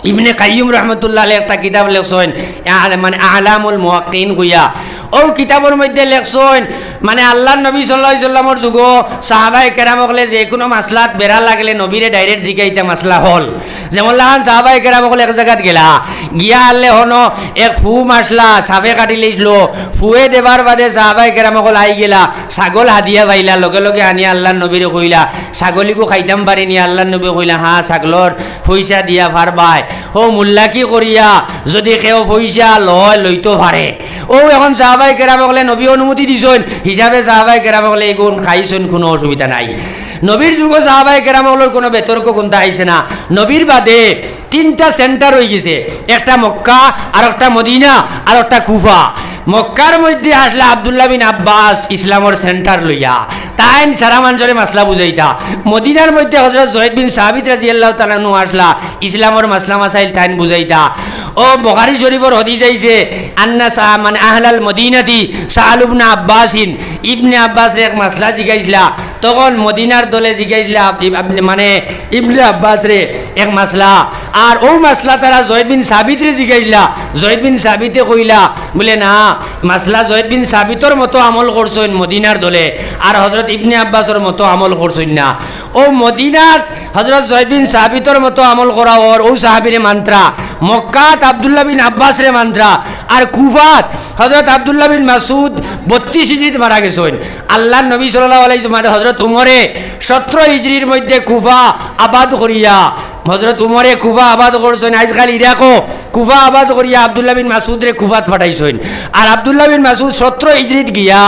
ইবনে কাইয়ুম রহমতুল্লাহ আলাইহি একটা কিতাব লেখছইন, আ-, মানে আলামুল মুহাক্কিকিন কইয়া। অউ কিতাবর মধ্যে লেখছইন, মানে আল্লার নবী সাল্লাল্লাহু আলাইহি সাল্লামর যুগো সাহাবায়ে কেরাম অকলে যেকুনু মাসলাত বেড়া লাগলে নবীরে direct জিকাইতা মাসলা হল। যেমন লাখান সাহাবায়ে কেরাম অকল এক জাগাত গেলা, গিয়া আনলে হনো এক ফু মাসলা, সাপে কাটিলিছলো, ফুয়ে দেবার বাদে সাহাবায়ে কেরাম অকল আইগেলা, ছাগল হাদিয়া পাইলা, লগে লগে আনিয়া আল্লার নবীরে কইলা, "ছাগল ইগু খাইতাম পারিনি?" আল্লার নবী কইলা, "হ্যাঁ, ছাগলর পয়সা দিয়া পারবায়।" হো মুল্লাকি করিয়া যুদি কেউ পয়সা লয়, লইতো পারে। অউ এখন সাহাবায়ে কেরাম অকলে নবী অনুমতি দিছইন, হিসাবে সাহাবায়ে কেরাম অকলে ইগুন খাইছইন, কুনু অসুবিধা নাই। নবীর যুগো সাহাবায়ে কেরাম অকলর কোনো বেতর্ক কুন্তা আইছে না। নবীর বাদে তিনটা সেন্টার অইগেছে, একটা মক্কা, আর একটা মদিনা, আর একটা কুফা। মক্কার মধ্যে আসলা আব্দুল্লাহ বিন আব্বাস ইসলামর সেন্টার লইয়া, তাইন সারা মানষরে মাসলা বুঝাইতা। মদিনার মধ্যে হযরত জয়েদ বিন সাবিত রাদিয়াল্লাহু তাআলা আনহু আসলা ইসলামর মাসলা মাসাইল তাইন বুঝাইতা। ও বুখারী শরীফর হাদিস আইছে, আন্না সা-, মানে আহলাল মদিনাতি সাআলু ইবনে আব্বাসিন, ইবনে আব্বাসরে এক মাসলা জিগাইছলা, তখন মদিনার দলে জিগাইছলা আব-, ইব-, আব-, মানে ইবনে আব্বাসরে এক মাসলা। আর অউ মাসলা তারা জয়েদ বিন সাবিতরে জিগাইছলা, জয়েদ বিন সাবিতে কইলা, বুলে না, মাসলা জয়েদ বিন সাবিতর মতো আমল করছইন মদিনার দলে, আর হযরত ইবনে আব্বাসর মতো আমল করছইন না। অউ মদিনাত হযরত জয়েদ বিন সাবিতর মতো আমল করা অর, অউ সাহাবীরে মানতরা, মক্কাত আব্দুল্লাহ বিন আব্বাসরে মানতরা, আর কুফাত হযরত আব্দুল্লাহ বিন মাসউদ বত্রিশ হিজরিত মারা গেছইন। আল্লাহর নবী সাল্লাল্লাহু আলাইহি ওয়াসাল্লাম, মানে হযরত উমরে সতেরো হিজরির মধ্যে কুফা আবাদ করিয়া, হযরত উমরে কুফা আবাদ করছইন, আইজকাল ইরাকো কুফা আবাদ করিয়া আব্দুল্লাহ বিন মাসউদরে কুফাত পাঠাইছইন। আর আব্দুল্লাহ বিন মাসউদ সতেরো হিজরিত গিয়া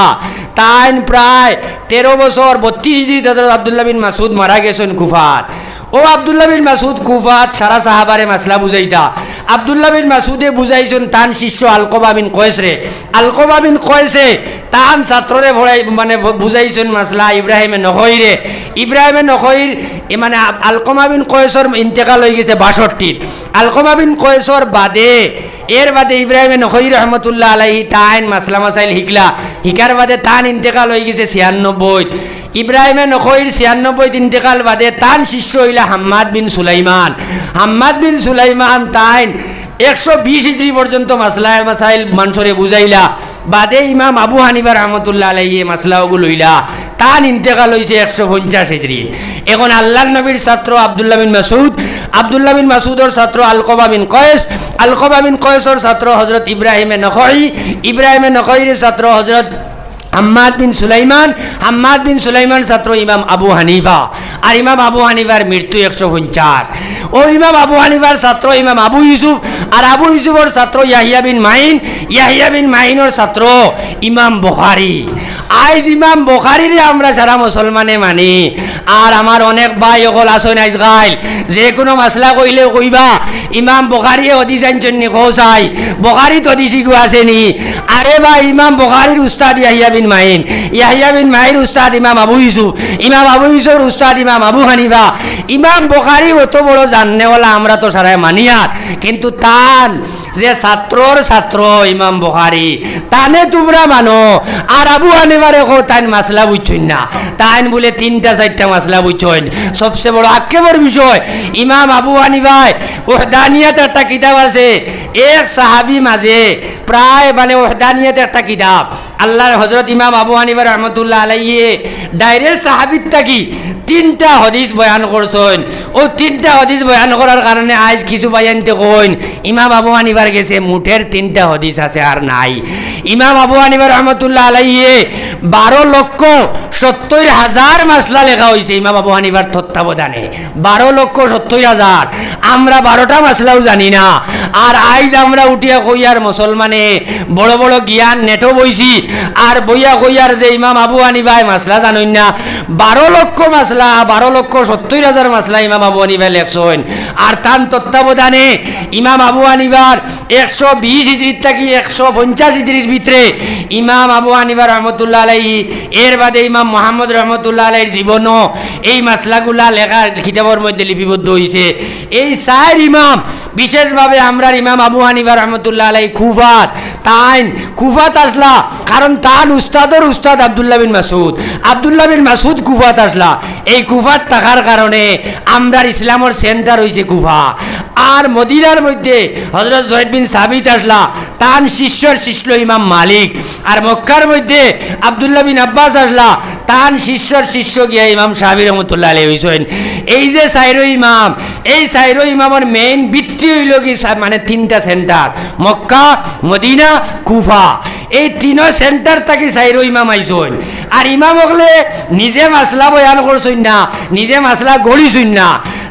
তাইন প্রায় তেরো বছর, বত্রিশ হিজরিত হযরত আব্দুল্লাহ বিন মাসউদ মারা গেছইন কুফাত। অউ আব্দুল্লাহ বিন মাসউদ কুফাত সারা সাহাবারে মাসলা বুঝাইতা। আব্দুল্লাহ বিন মাসউদে বুঝাইছইন তান শিষ্য আলকমা বিন কয়েসরে। আলকমা বিন কয়েসে তান ছাত্ররে পড়াই-, মানে বু-, বুঝাইছইন মাসলা ইব্রাহিমে নখইরে। ইব্রাহিমে নখইর, এ মানে আ-, আলকমা বিন কয়েসর ইন্তেকাল অইগেছে বাষট্টিত। আলকমা বিন কয়েসর বাদে, এর বাদে ইব্রাহিমে নখই রহমতুল্লাহ আলাইহি তাইন মাসলা মাসাইল হিকলা, হিকার বাদে তান ইন্তেকাল অইগেছে ছিয়ানব্বইত। ইব্রাহিমে নখইর ছিয়ানব্বইত ইন্তেকাল বাদে তান শিষ্য অইলা হাম্মাদ বিন সুলাইমান। হাম্মাদ বিন সুলাইমান তাইন একশো বিশ হিজরি পর্যন্ত মাসলা মাসাইল মানষরে বুঝাইলা। বাদে ইমাম আবু হানিফা রহমতুল্লাহ আলাইহি মাসলা অগু লইলা। তান ইন্তেকাল অইছে একশো পঞ্চাশ হিজরি। এখন আল্লাহর নবীর ছাত্র আব্দুল্লাহ বিন মাসউদ, আব্দুল্লাহ বিন মাসউদর ছাত্র আলকমা বিন কয়েস, আলকমা বিন কয়েসর ছাত্র হযরত ইব্রাহিমে নখই, ইব্রাহিমে নখইর ছাত্র হযরত হাম্মাদ বিন সুলাইমান, হাম্মাদ বিন সুলাইমান ছাত্র ইমাম আবু হানিফা। আর ইমাম আবু হানিফার মৃত্যু একশো পঞ্চাশ। অউ ইমাম আবু হানিফার ছাত্র ইমাম আবু ইউসুফ, আর আবু ইউসুফর ছাত্র ইয়াহিয়া বিন মাইন, ইয়াহিয়া বিন মাইনর ছাত্র ইমাম বুখারী। আইজ ইমাম বুখারীরে আমরা সারা মুসলমানে মানি। আর আমার অনেক ভাই অকল আছইন আইজকাইল, যে কুনু মাসলা কইলে কইবা, ইমাম বুখারীয়ে হাদিস আনছইন নি, কও চাই, বুখারীত হাদিস ইগু আছে নি? আরে ভাই, ইমাম বুখারীর উস্তাদ ইয়াহিয়া বিন মাইন, ইয়াহিয়া বিন মাইনর উস্তাদ ইমাম আবু ইউসুফ, ইমাম আবু ইউসুফর উস্তাদ ইমাম আবু হানিফা। ইমাম বুখারী অত বড় জাননেওয়ালা আমরা তো সারায় মানিয়ার, কিন্তু তান যে ছাত্রর ছাত্র ইমাম বুখারী, তানে তুমরা মানো, আর আবু হানিফারে কও তাইন মাসলা বুঝছইন না, তাইন বুলে তিনটা চাইরটা মাসলা বুঝছইন। সবচে বড় আক্ষেপর বিষয়, ইমাম আবু হানিফায় ওহদানিয়াত একটা কিতাব আছে, এক সাহাবী মাঝে প্রায় মানে ওহদানিয়াত একটা কিতাব, আল্লাহর হযরত ইমাম আবু হানিফা রহমতুল্লাহ আলাইহি ডাইরেক্ট সাহাবীর থাকি তিনটা হাদিস বয়ান করছইন। অউ তিনটা হাদিস বয়ান করার কারণে আইজ কিছু ভাইয়াইন্তে কইন, ইমাম আবু হানিফার গেছে মুঠের তিনটা হাদিস আছে, আর নাই। ইমাম আবু হানিফা রহমতুল্লাহ আলাইহি বারো লক্ষ সত্তইর হাজার মাসলা লেখা অইছে ইমাম আবু হানিফার তত্ত্বাবধানে। বারো লক্ষ সত্তইর হাজার। আমরা বারোটা মাসলাও জানি না। আর আইজ আমরা উঠিয়া কইয়ার মুসলমানে বড় বড় জ্ঞান নেটো বইছি, আর বইয়া কইয়ার যে ইমাম আবু হানিফায় মাসলা জানইন না। বারো লক্ষ মাসলা, বারো লক্ষ সত্তইর হাজার মাসলা ইমাম আবু হানিফায় লেখছইন। আর তান তত্ত্বাবধানে ইমাম আবু হানিফার একশো বিশ হিজরির থাকি একশো পঞ্চাশ হিজরির ভিতরে ইমাম আবু হানিফা রহমতুল্লাহ আলাইহি, এর বাদে ইমাম মোহাম্মদ রহমতুল্লাহ আলাইহির জীবনও এই মাসলাগুলা লেখা কিতাবর মধ্যে লিপিবদ্ধ অইছে। এই চাইর ইমাম, বিশেষভাবে আমরার ইমাম আবু হানিফা রহমতুল্লাহ আলাইহি কুফাত, তাইন কুফাত আসলা, কারণ তান উস্তাদর উস্তাদ আব্দুল্লাহ বিন মাসউদ, আব্দুল্লাহ বিন মাসউদ কুফাত আসলা। এই কুফাত থাকার কারণে আমরার ইসলামর সেন্টার অইছে কুফা। আর মদিনার মধ্যে হযরত জয়েদ বিন সাবিত আসলা, তান শিষ্যর শিষ্য ইমাম মালিক। আর মক্কার মধ্যে আব্দুল্লাহ বিন আব্বাস আসলা, তান শিষ্যর শিষ্য গিয়া ইমাম শাফি রহমতুল্লাহ আলাইহি অইছইন। এই যে চাইরো ইমাম, এই চাইরো ইমামর মেইন ভিত্তি অইলো কি সা-, মানে তিনটা সেন্টার, মক্কা, মদিনা, কুফা। এই তিনো সেন্টার থাকি চাইরো ইমাম আইছইন। আর ইমাম অকলে নিজে মাসলা বয়ান করছইন না, নিজে মাসলা গড়িছইন না,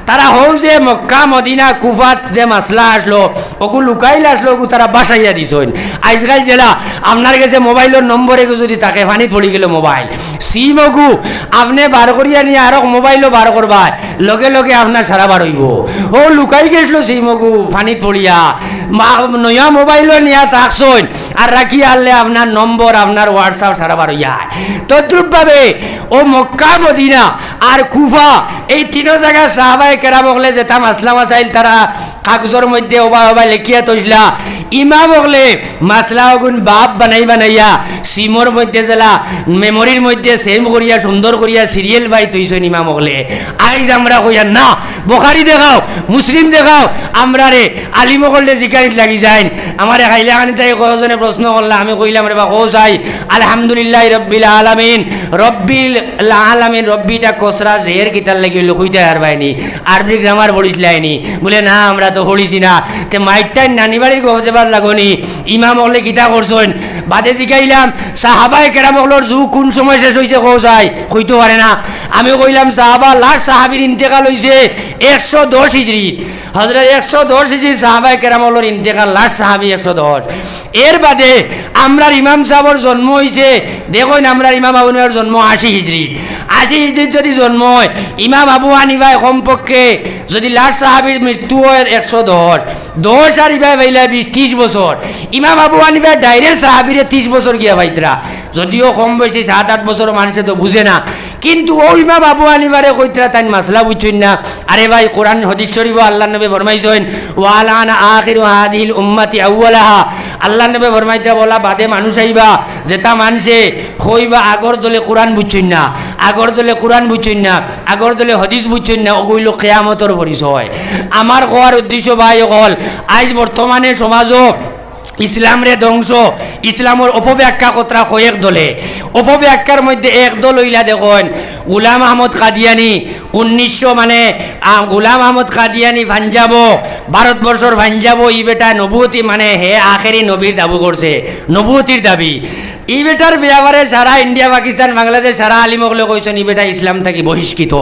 তারা হউ যে মক্কা, মদিনা, কুফাত যে মাসলা আসলো, ওগু লুকাইল আসলো, ওগু তারা বাসাইয়া দিছইন। আইজকাল যেলা আপনার গেছে মোবাইলর নম্বর এগু যদি থাকে, পানিত পড়ি গেল মোবাইল। সিম ওগু আপনে বার করিয়া নিয়া আরক মোবাইলও বার করবায়, লগে লগে আপনার সারা বার অইবো। ও লুকাই গেছলো সিম ওগু পানিত পড়িয়া, মা-, নয়া মোবাইলও নিয়া থাকছইন, আর রাখিয়া আনলে আপনার নম্বর, আপনার WhatsApp সারা বার অইয়া। তদ্রূপভাবে ও মক্কা, মদিনা আর কুফা, এই তিনো জাগার সাহাবায়ে কেরাম অকলে যেতা মাসলা মাসাইল তারা কাগজর মধ্যে ওবা ওবা লেখিয়া থইছলা, ইমাম অকলে মাসলা ওগুন বাপ বানাই বানাইয়া সিমর মধ্যে যেলা, মেমোরির মধ্যে সেম করিয়া সুন্দর করিয়া সিরিয়াল বাই থইছইন ইমাম অকলে। আইজ আমরা কইয়ার না, বুখারি দেখাও, মুসলিম দেখাও, আমরারে আলিম অকলরে জিকানিত লাগি যাইন। আমারে হাইলাকান্দিত তাই কয়জনে প্রশ্ন করলা, আমি কইলাম, "রে বা, কও চাই, আলহামদুলিল্লাহি রাব্বিল আলামিন, রাব্বিল আলামিন, রব্বিটা কসরা জের কিতার লাগি অইলো, কইতায় পারবায়নি, আরবি গ্রামার পড়িছলায়নি?" বুলে, "না, আমরা তো পড়িছি না।" তে মাইরটাইন নানি বাড়ির গপ দেবার লাগনি, ইমাম অকলে কিতা করছইন? বাদে জিকাইলাম, "সাহাবায়ে কেরাম অকলর যুগ কুন সময় শেষ অইছে, কও চাই?" কইতো পারে না। আমি কইলাম, "সাহাবা, লাস্ট সাহাবির ইন্তেকাল অইছে একশো দশ হিজরিত।" হজরত একশো দশ হিজরি সাহাবায়ে কেরাম অকলর ইন্তেকাল, লাস্ট সাহাবি একশো দশ। এর বাদে আমরার ইমাম সাবর জন্ম অইছে, দেখইন, আমরার ইমাম আবু হানিফার জন্ম আশি হিজরিত। আশি হিজরিত যদি জন্ম অয়, ইমাম আবু হানিফায় কমপক্ষে যদি লাস্ট সাহাবির মৃত্যু অয় একশো দশ, দশ আর ইবায় পাইলা বিশ, তিশ বছর। ইমাম আবু হানিফায় direct সাহাবিরে তিশ বছর গিয়া পাইতরা, যদিও কম বেশি সাত আট বছর মানষে তো বুঝে না, কিন্তু অউ ইমাম আবু হানিফারে কইতরা তাইন মাসলা বুঝছইন না। আরে ভাই, কোরআন হাদিস শরিফো আল্লার নবী ফরমাইছইন, "ওয়াল আনা আখিরু হাদিহিল উম্মাতি আউয়ালাহা।" আল্লার নবী ফরমাইতরা, "অলা বাদে মানুষ আইবা, যেতা মানষে কইবা আগর দলে কোরআন বুঝছইন না, আগর দলে কোরআন বুঝছইন না, আগর দলে হাদিস বুঝছইন না, ওগু অইলো কিয়ামতর পরিচয়।" আমার কওয়ার উদ্দেশ্য ভাই অকল, আইজ বর্তমানে সমাজো ইসলামরে ধ্বংস, ইসলামর অপব্যাখ্যা করতরা কয়েক দলে। অপব্যাখ্যার মধ্যে এক দল অইলা দেখইন, গুলাম আহমদ কাদিয়ানি, উনিশশো মানে, আ, গুলাম আহমদ কাদিয়ানি পাঞ্জাবো, ভারতবর্ষর পাঞ্জাবো, ই বেটা নবুয়তি মানে হে আখেরি নবীর দাবি করছে, নবুয়তির দাবি। ই বেটার ব্যাপারে সারা ইন্ডিয়া, পাকিস্তান, বাংলাদেশ, সারা আলিম অকলে কইছইন, ই বেটা ইসলাম থাকি বহিষ্কৃত।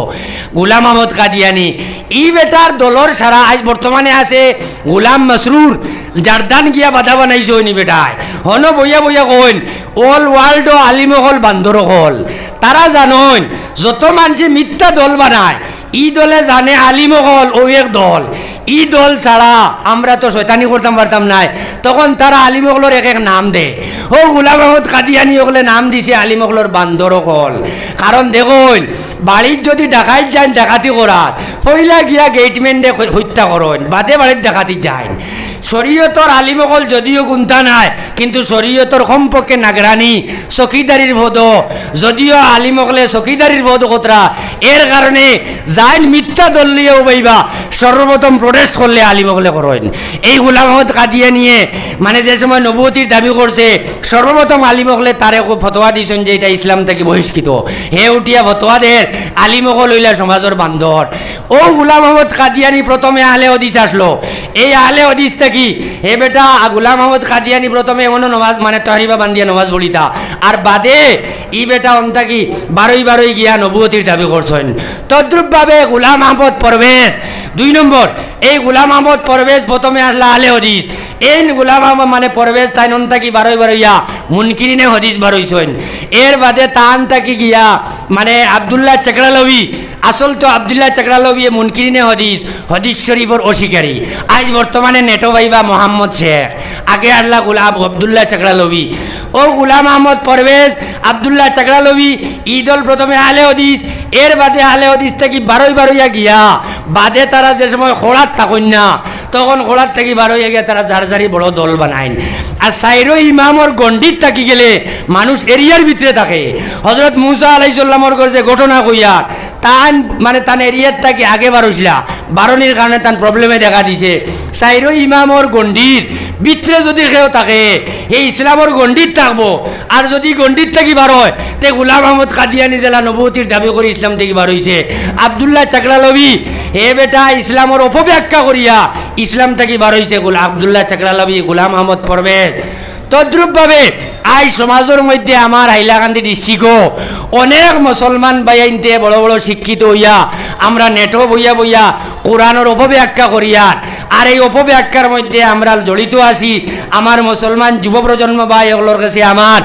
গুলাম আহমদ কাদিয়ানি, ই বেটার দলর সারা আইজ বর্তমানে আছে গুলাম মসরুর, জারদান গিয়া বাধা বানাইছইন ই বেটায়। হনো বইয়া বইয়া কইন, all world আলিম অকল বান্দর অকল। তারা জানইন, যত মানষে মিথ্যা দল বানায়, ই দলে জানে আলিম অকল অউ এক দল। ই দল ছাড়া আমরা তো শয়তানি করতাম পারতাম নায়। তখন তারা আলিম অকলর এক এক নাম দে। অউ গুলাম আহমদ কাদিয়ানি অকলে নাম দিছে আলিম অকলর বান্দর অকল। কারণ দেখইন, বাড়িত যদি ডাকাইত যাইন ডাকাতি করাত, পয়লা গিয়া গেটম্যানরে হ-, হত্যা করইন, বাদে বাড়িত ডাকাতি যাইন। শরীয়তর আলিম অকল যদিও গুনতা নায়, কিন্তু শরীয়তর কমপক্ষে নাগরানি, চকিদারির পদো, যদিও আলিম অকলে চকিদারির পদ করতরা, এর কারণে যাইন মিথ্যা দল লইয়া উবাইবা, সর্বপ্রথম protest করলে আলিম অকলে করইন। এই গুলাম আহমদ কাদিয়ানিয়ে, মানে, যে সময় নবুয়তির দাবি করছে, সর্বপ্রথম আলিম অকলে তারে কো-, ফতোয়া দিছইন যে ইটা ইসলাম থাকি বহিষ্কৃত। হে উঠিয়া ফতোয়া দের, আলিম অকল অইলা সমাজর বান্দর। অউ গুলাম আহমদ কাদিয়ানি প্রথমে আহলে হাদিস আসলো। এই আহলে হাদিস থাকি হে বেটা গুলাম আহমদ কাদিয়ানি প্রথমে এমনও নমাজ, মানে, তহরিবা বান্ধিয়া নমাজ পড়িতা, আর বাদে ই বেটা অন থাকি বারই বারই গিয়া নবুয়তির দাবি করছইন। তদ্রূপভাবে গুলাম আহমদ পরভেজ, দুই নম্বর, এই গুলাম আহমদ পরভেজ প্রথমে আসলা আহলে হাদিস। এই গুলাম আহমদ, মানে, পরভেজ তাইন অন থাকি বারই বারইয়া মুনকিরিনে হাদিস বারইছইন। এর বাদে তান থাকি গিয়া, মানে, আব্দুল্লাহ চেকড়ালভি, আসল তো আব্দুল্লাহ চেকড়ালভি মুনকিরিনে হাদিস, হাদিস শরিফর অস্বীকারী। আইজ বর্তমানে নেটো পাইবা মোহাম্মদ শেখ, আগে আসলা গুলাম আব্দুল্লাহ চেকড়ালভি। অউ গুলাম আহমদ পরভেজ, আব্দুল্লাহ চেকড়ালভি, ই দল প্রথমে আহলে হাদিস, এর বাদে আহলে হাদিস থাকি বারই বারইয়া গিয়া, বাদে তারা যে সময় খোড়াত থাকইন না, তখন খোড়াত থাকি বারইয়া গিয়া তারা যার যারি বড় দল বানাইন। আর চাইরো ইমামর গণ্ডিত থাকি গেলে মানুষ এরিয়ার ভিতরে থাকে। হজরত মুসা আলাইহিস সালামর ঘর যে ঘটনা কইয়া, তান, মানে, তান এরিয়াত থাকি আগে বারইছলা, বারনির কারণে তান problemএ দেখা দিছে। চাইরো ইমামর গণ্ডির ভিতরে যদি কেউ থাকে, হে ইসলামর গণ্ডিত থাকবো। আর যদি গণ্ডিত থাকি বারয়, তে গুলাম আহমদ কাদিয়ানি যেলা নবুয়তির দাবি করি ইসলাম থাকি বারইছে। আব্দুল্লাহ চেকড়ালভি, হে বেটা ইসলামর অপব্যাখ্যা করিয়া ইসলাম থাকি বারইছে। গুলা-, আব্দুল্লাহ চেকড়ালভি, গুলাম আহমদ পরভেজ। তদ্রূপভাবে আইজ সমাজর মধ্যে আমার হাইলাকান্দি districtও অনেক মুসলমান ভাইয়াইন্তে বড় বড় শিক্ষিত অইয়া আমরা নেটো বইয়া বইয়া কোরআনর অপব্যাখ্যা করিয়ার। আর এই অপব্যাখ্যার মধ্যে আমরা জড়িত আছি। আমার মুসলমান যুব প্রজন্ম ভাই অকলর কাছে আমার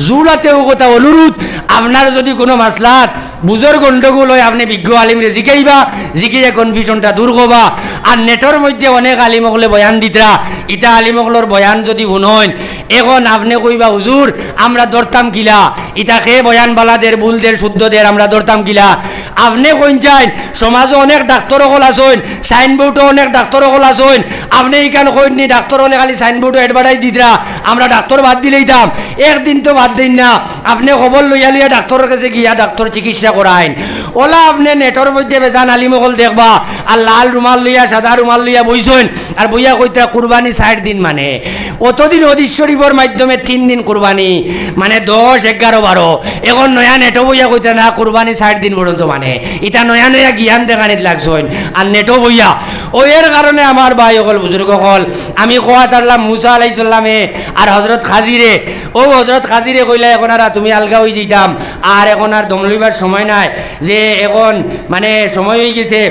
জুড়াতে কথা অনুরোধ, আপনার যদি কোনো মাসলাত বুঝর গণ্ডগোল হয়, আপনি বিজ্ঞ আলিমরে জিকাইবা, জিকাইয়া কনফিউশনটা দূর করবা। আর নেটর মধ্যে অনেক আলিম অকলে বয়ান দিতরা, ইতা আলিম অকলর বয়ান যদি হুনইন, এখন আপনি কইবা, "হুজুর, আমরা ধরতাম কিলা? ইতা কে বয়ান বালা দের, ভুল দের, শুদ্ধ দের, আমরা ধরতাম কিলা?" আপনি কইন চাইন, সমাজো অনেক ডাক্তর অকল আছইন, সাইনবোর্ডো অনেক ডাক্তর অকল আছইন, আপনি ইখান কইন নি, ডাক্তর অকলে খালি সাইনবোর্ডো অ্যাডভার্টাইজ দিতরা, আমরা ডাক্তর বাদ দিলাইতাম। একদিন তো বাদ দেইন না, আপনি খবর লইয়া লইয়া ডাক্তরর কাছে গিয়া ডাক্তর চিকিৎসা করাইন। অলা আপনি নেটর মধ্যে বেজান আলিম অকল দেখবা, আর লাল রুমাল লইয়া, সাদা রুমাল লইয়া বইছইন, আর বইয়া কইতরা কুরবানি ষাইট দিন মানে। অতদিন হাদিস শরীফর মাধ্যমে তিন দিন কুরবানি, মানে দশ, এগারো, বারো। এখন নয়া নেটো বইয়া কইতরা না, কুরবানি ষাইট দিন পর্যন্ত মানে। ইতা নয়া নয়া জ্ঞান দেখানিত লাগছইন, আর নেটো বইয়া। ও এর কারণে আমার ভাই অকল, বুজুর্গ অকল, আমি কওয়াত পারলাম মুসা আলাইহিস সালামে আর হযরত খাজিরে, ও হযরত খাজিরে কইলা, "এখন আর তুমি আলগা অই যাইতাম, আর এখন আর দম লইবার সময় নাই, যে এখন মানে সময় অই গেছে।"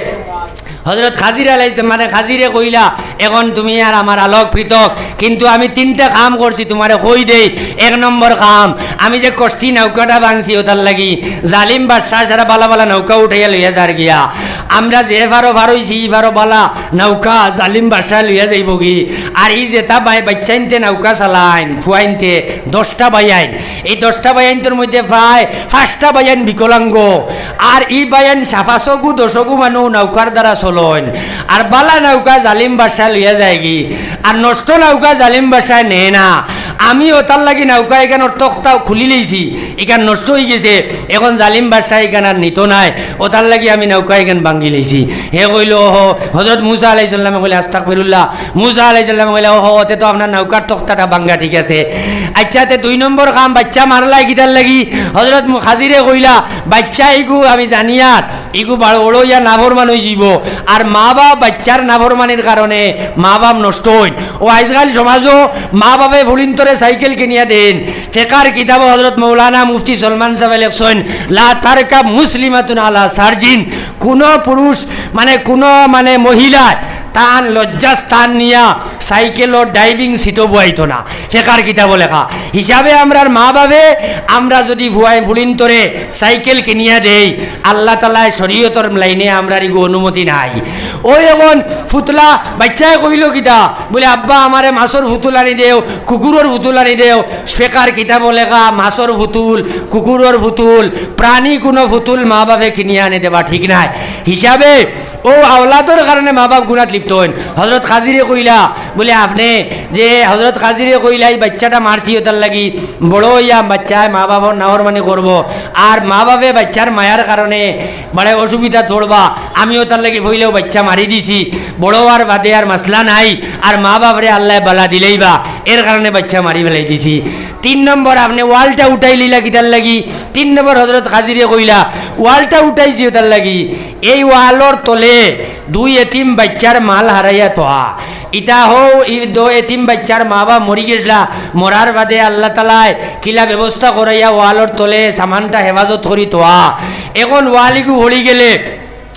হযরত খাজির আলাইহিস, মানে খাজিরে কইলা, "এখন তুমি আর আমার আলোক পৃথক, কিন্তু আমি তিনটা কাম করছি, তুমারে কই দেই। এক নম্বর কাম, আমি যে কষ্টি নৌকাটা ভাঙছি, ওটার লাগি জালিম বাদশাহ সারা বালা বালা নৌকা উঠাইয়া লইয়া যার গিয়া। আমরা যে ফারো ফারইছি, ই ফারো বালা নৌকা জালিম বাদশাহ লইয়া যাইবগি। আর ই যেটা বাই-, বাচ্চাইন্তে নৌকা চালাইন, ফুয়াইন্তে দশটা বাইয়াইন, এই দশটা বাইয়াইন্তর মধ্যে প্রায় পাঁচটা বাইয়াইন বিকলাঙ্গ, আর ই বাইয়াইন সাফাসগু দশগু মানুষ নৌকার দ্বারা চলইন। আর বালা নৌকা জালিম বাদশাহ লইয়া যায়গি, আর নষ্ট নৌকা জালিম বাদশায় নেয় না। আমি ওটার লাগি নৌকা ইখানর তক্তা খুলি লইছি, ইখান নষ্ট অই গেছে, এখন জালিম বাদশাহ ইখান আর নিত নায়, ওটার লাগি আমি নৌকা ইখান ভাঙ্গি লইছি।" হে কইল, "ওহো।" হযরত মুসা আলাইহিস সালামে কইলা, "আস্তাগফিরুল্লাহ।" মুসা আলাইহিস সালামে কইলা, "ওহো, ওতে তো আপনার নৌকার তক্তাটা ভাঙ্গা ঠিক আছে।" আচ্ছা, তে দুই নম্বর কাম, বাচ্চা মারলা কিতার লাগি? হযরত মু-, খাজিরে কইলা, "বাচ্চা ইগু আমি জানিয়ার, ইগু বাড়-, বড় অইয়া নাফরমান অই যাইবো।" আর মা বাপ বাচ্চার নাফরমানির কারণে মা বাপ নষ্ট অইন। ও আইজকাল সমাজো মা বাপে ফুড়িন্তরে সাইকেল কিনিয়া দেইন। ফেকার কিতাবো হযরত মৌলানা মুফতি সলমান সাহেব লেখছইন, "লা তারকাব মুসলিমাতুন আলা সারজিন।" কুনো পুরুষ, মানে কুনো মানে মহিলায় তান লজ্জাস্থান নিয়া সাইকেলর ড্রাইভিং সিটো বওয়াইতো না। ফেকার কিতাবো লেখা। হিসাবে আমরার মা বাপে আমরা যদি ফুয়াই ফুড়িন্তরে সাইকেল কিনিয়া দেই, আল্লাহ তাআলায় শরীয়তর লাইনে আমরার ইগু অনুমতি নাই। ওই এখন ফুতলা বাচ্চায় কইল কিতা? বলে, "আব্বা, আমারে মাছর ফুতুল আনি দেও, কুকুরর ফুতুল আনি দেও।" ফেকার কিতাবো লেখা, মাছর ফুতুল, কুকুরর ফুতুল, প্রাণী কুনো ফুতুল মা বাপে কিনিয়া আনি দেবা ঠিক নায়। হিসাবে ও আওলাদর কারণে মা বাপ গুনাত লিপ্ত অইন। হযরত খাজিরে কইলা, বলে, "আপনে যে হযরত খাজিরে কইলা, ই বাচ্চাটা মারছি ওটার লাগি, বড় অইয়া বাচ্চায় মা বাপর নাফরমানি করবো, আর মা বাপে বাচ্চার মায়ার কারণে বড় অসুবিধাত পড়বা, আমি ওটার লাগি পইলাউ বাচ্চা মারি দিছি, বড় অওয়ার বাদে আর মাসলা নাই, আর মা বাপরে আল্লায় বালা দিলাইবা, এর কারণে বাচ্চা মারি ফালাই দিছি।" তিন নম্বর, আপনে ওয়ালটা উঠাইলিলা কিতার লাগি? তিন নম্বর হযরত খাজিরে কইলা, "ওয়ালটা উঠাইছি ওটার লাগি, এই ওয়ালর তলে দুই এতিম বাচ্চার মাল হারাইয়া থোয়া। ইতা হউ, ই দো এতিম বাচ্চার মা বাপ মরি গেছলা, মরার বাদে আল্লাহ তাআলায় কিলা ব্যবস্থা করাইয়া ওয়ালর তলে সামানটা হেফাজত করি থোয়া। এখন ওয়াল ইগু পড়ি গেলে,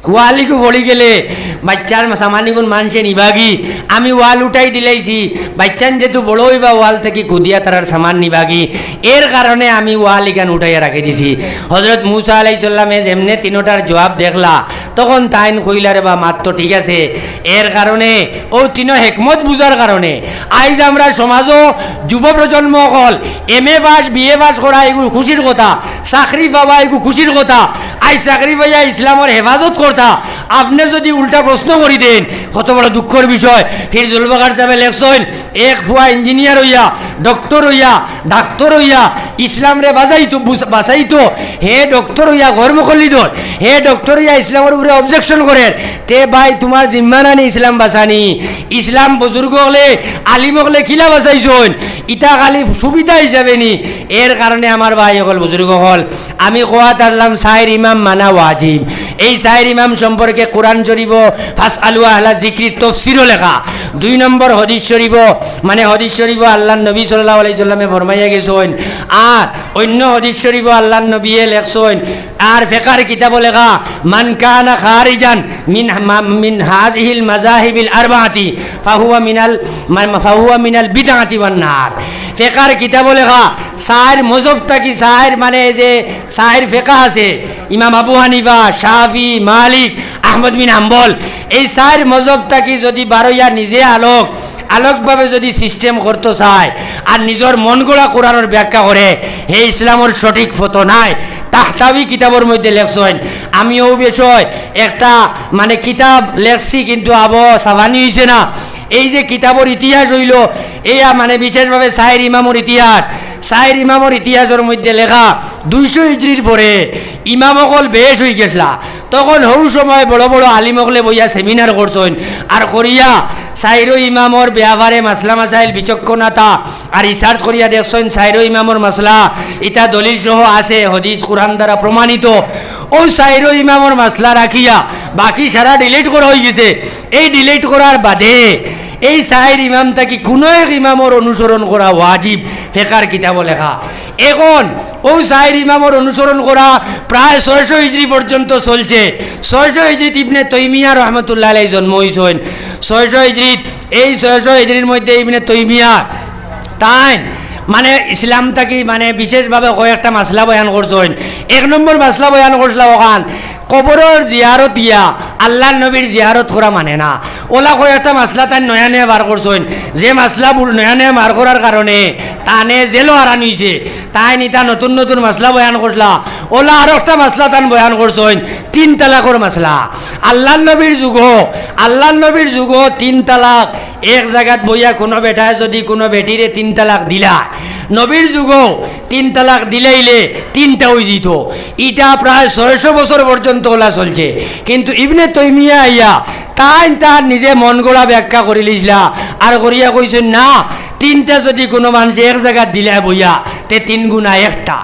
ওয়াল ইগু পড়ি গেলে বাচ্চার সামান ইগুন মানষে নিবাগি। আমি ওয়াল উঠাই দিলাইছি, বাচ্চাইন যেহেতু বড় অইবা ওয়াল থাকি কুদিয়া তারার সামান নিবাগি, এর কারণে আমি ওয়াল ইখান উঠাইয়া রাখি দিছি।" হযরত মুসা আলাইহিস সালামে যেমনে তিনোটার জবাব দেখলা, তখন তাইন কইলা, "রে বা, মাত তো ঠিক আছে।" এর কারণে ও তিনো হেকমত বুঝার কারণে আইজ আমরার সমাজো যুব প্রজন্ম অকল M A pass, B A pass করা ইগু খুশির কথা, চাকরি পাওয়া ইগু খুশির কথা। আইজ চাকরি পাইয়া ইসলামর হেফাজত করতা, আপনে যদি উল্টা প্রশ্ন করি দেইন, কত বড় দুঃখর বিষয়। ফির জুলফিকার সাহেবে লেখছইন, এক ফুয়া ইঞ্জিনিয়ার অইয়া, ডক্টর অইয়া, ডাক্তর অইয়া ইসলামরে বাজাইতো, বুঝ-, বাঁচাইতো, হে ডক্টর অইয়া গরমকল্লিদর, হে ডক্টর অইয়া ইসলামর উপরে objection করের, তে ভাই তুমার জিম্মা নানি ইসলাম বাঁচানি? ইসলাম বুজুর্গ অকলে, আলিম অকলে কিলা বাঁচাইছইন? ইতা খালি সুবিধা হিসাবে নি। এর কারণে আমার ভাই অকল, বুজুর্গ অকল, আমি কওয়াত পারলাম চাইর ইমাম মানা ওয়াজিব। এই চাইর ইমাম সম্পর্কে কোরআন শরীফো ফাসআলু আহলা যিকরির তফসিরও লেখা। দুই নম্বর হাদিস শরীফো, মানে হাদিস শরীফো আল্লাহর নবী সাল্লাল্লাহু আলাইহি সাল্লামে ফরমাইয়া গেছইন। আর অন্য হাদিস শরীফো আল্লাহর নবীয়ে লেখছইন, আর ফেকার কিতাবো লেখা, মান কানা খারিজান মিন মা-, মিন হাযিহিল মাযাহিবিল আরবাআতি ফাহুয়া মিনাল, মা-, ফাহুয়া মিনাল বিদআতি ওয়ান নার। ফেকার কিতাবো লেখা, চাইর মজহব থাকি, চাইর মানে যে চাইর ফেকা আছে, ইমাম আবু হানিফা, শাফি, মালিক, আহমদ বিন হাম্বল, এই চাইর মজহব থাকি যদি বারইয়া নিজে আলোক, আলোকভাবে যদি সিস্টেম করতো চায় আর নিজর মন গড়া কোরআনর ব্যাখ্যা করে, হে ইসলামর সঠিক পথো নায়। তাহতাবি কিতাবর মধ্যে লেখছইন, আমি অউ বিষয় একটা মানে কিতাব লেখছি, কিন্তু আবো সাবানি অইছে না। এই যে কিতাবর ইতিহাস অইলো, এইয়া মানে বিশেষভাবে চাইর ইমামর ইতিহাস, চাইর ইমামর ইতিহাসর মধ্যে লেখা, দুইশো হিজরির পরে ইমাম অকল বেশ অই গেছলা। তখন হউ সময় বড় বড় আলিম অকলে বইয়া সেমিনার করছইন, আর করিয়া চাইরো ইমামর ব্যাপারে মাসলা মাসাইল বিচক্ষণতা আর রিসার্চ করিয়া দেখছইন, চাইরো ইমামর মাসলা ইতা দলিল সহ আছে, হাদিস, কোরআন দ্বারা প্রমাণিত। অউ চাইরো ইমামর মাসলা রাখিয়া বাকি সারা ডিলিট করা অই গেছে। এই ডিলিট করার বাদে এই চাইর ইমাম থাকি কুনু এক ইমামর অনুসরণ করা ওয়াজিব, ফেকার কিতাবো লেখা। এখন অউ চাইর ইমামর অনুসরণ করা প্রায় ছয়শো হিজরি পর্যন্ত চলছে। ছয়শো হিজরিত ইবনে তৈমিয়া রহমতুল্লাহ আলাইহি জন্ম অইছইন। ছয়শো হিজরিত, এই ছয়শো হিজরির মধ্যে ইবনে তৈমিয়া তাইন মানে ইসলাম থাকি মানে বিশেষভাবে কয়েকটা মাসলা বয়ান করছইন। এক নম্বর মাসলা বয়ান করছলা অখান, কবরর জিয়ারত ইয়া আল্লাহর নবীর জিয়ারত করা মানে না। অলা কয়েকটা মাসলা তাইন নয়া নয়া বার করছইন, যে মাসলা বুল-, নয়া নয়া বার করার কারণে তানে জেলো হারান অইছে। তাইন ইতা নতুন নতুন মাসলা বয়ান করছলা। অলা আরোকটা মাসলা তান বয়ান করছইন, তিন তালাকর মাসলা। আল্লাহর নবীর যুগো, আল্লাহর নবীর যুগো তিন তালাক এক জাগাত বইয়া কুনু বেটায় যদি কুনু বেটিরে তিন তালাক দিলা, নবীর যুগো তিন তালাক দিলাইলে তিনটা অইযিতো। ইটা প্রায় ছয়শো বছর পর্যন্ত অলা চলছে। কিন্তু ইবনে তৈমিয়া আইয়া তাইন তার নিজে মন গড়া ব্যাখ্যা করিলিছলা, আর করিয়া কইছইন, না, তিনটা যদি কুনু মানষে এক জাগাত দিলায় বইয়া, তে তিন গুনা একটা।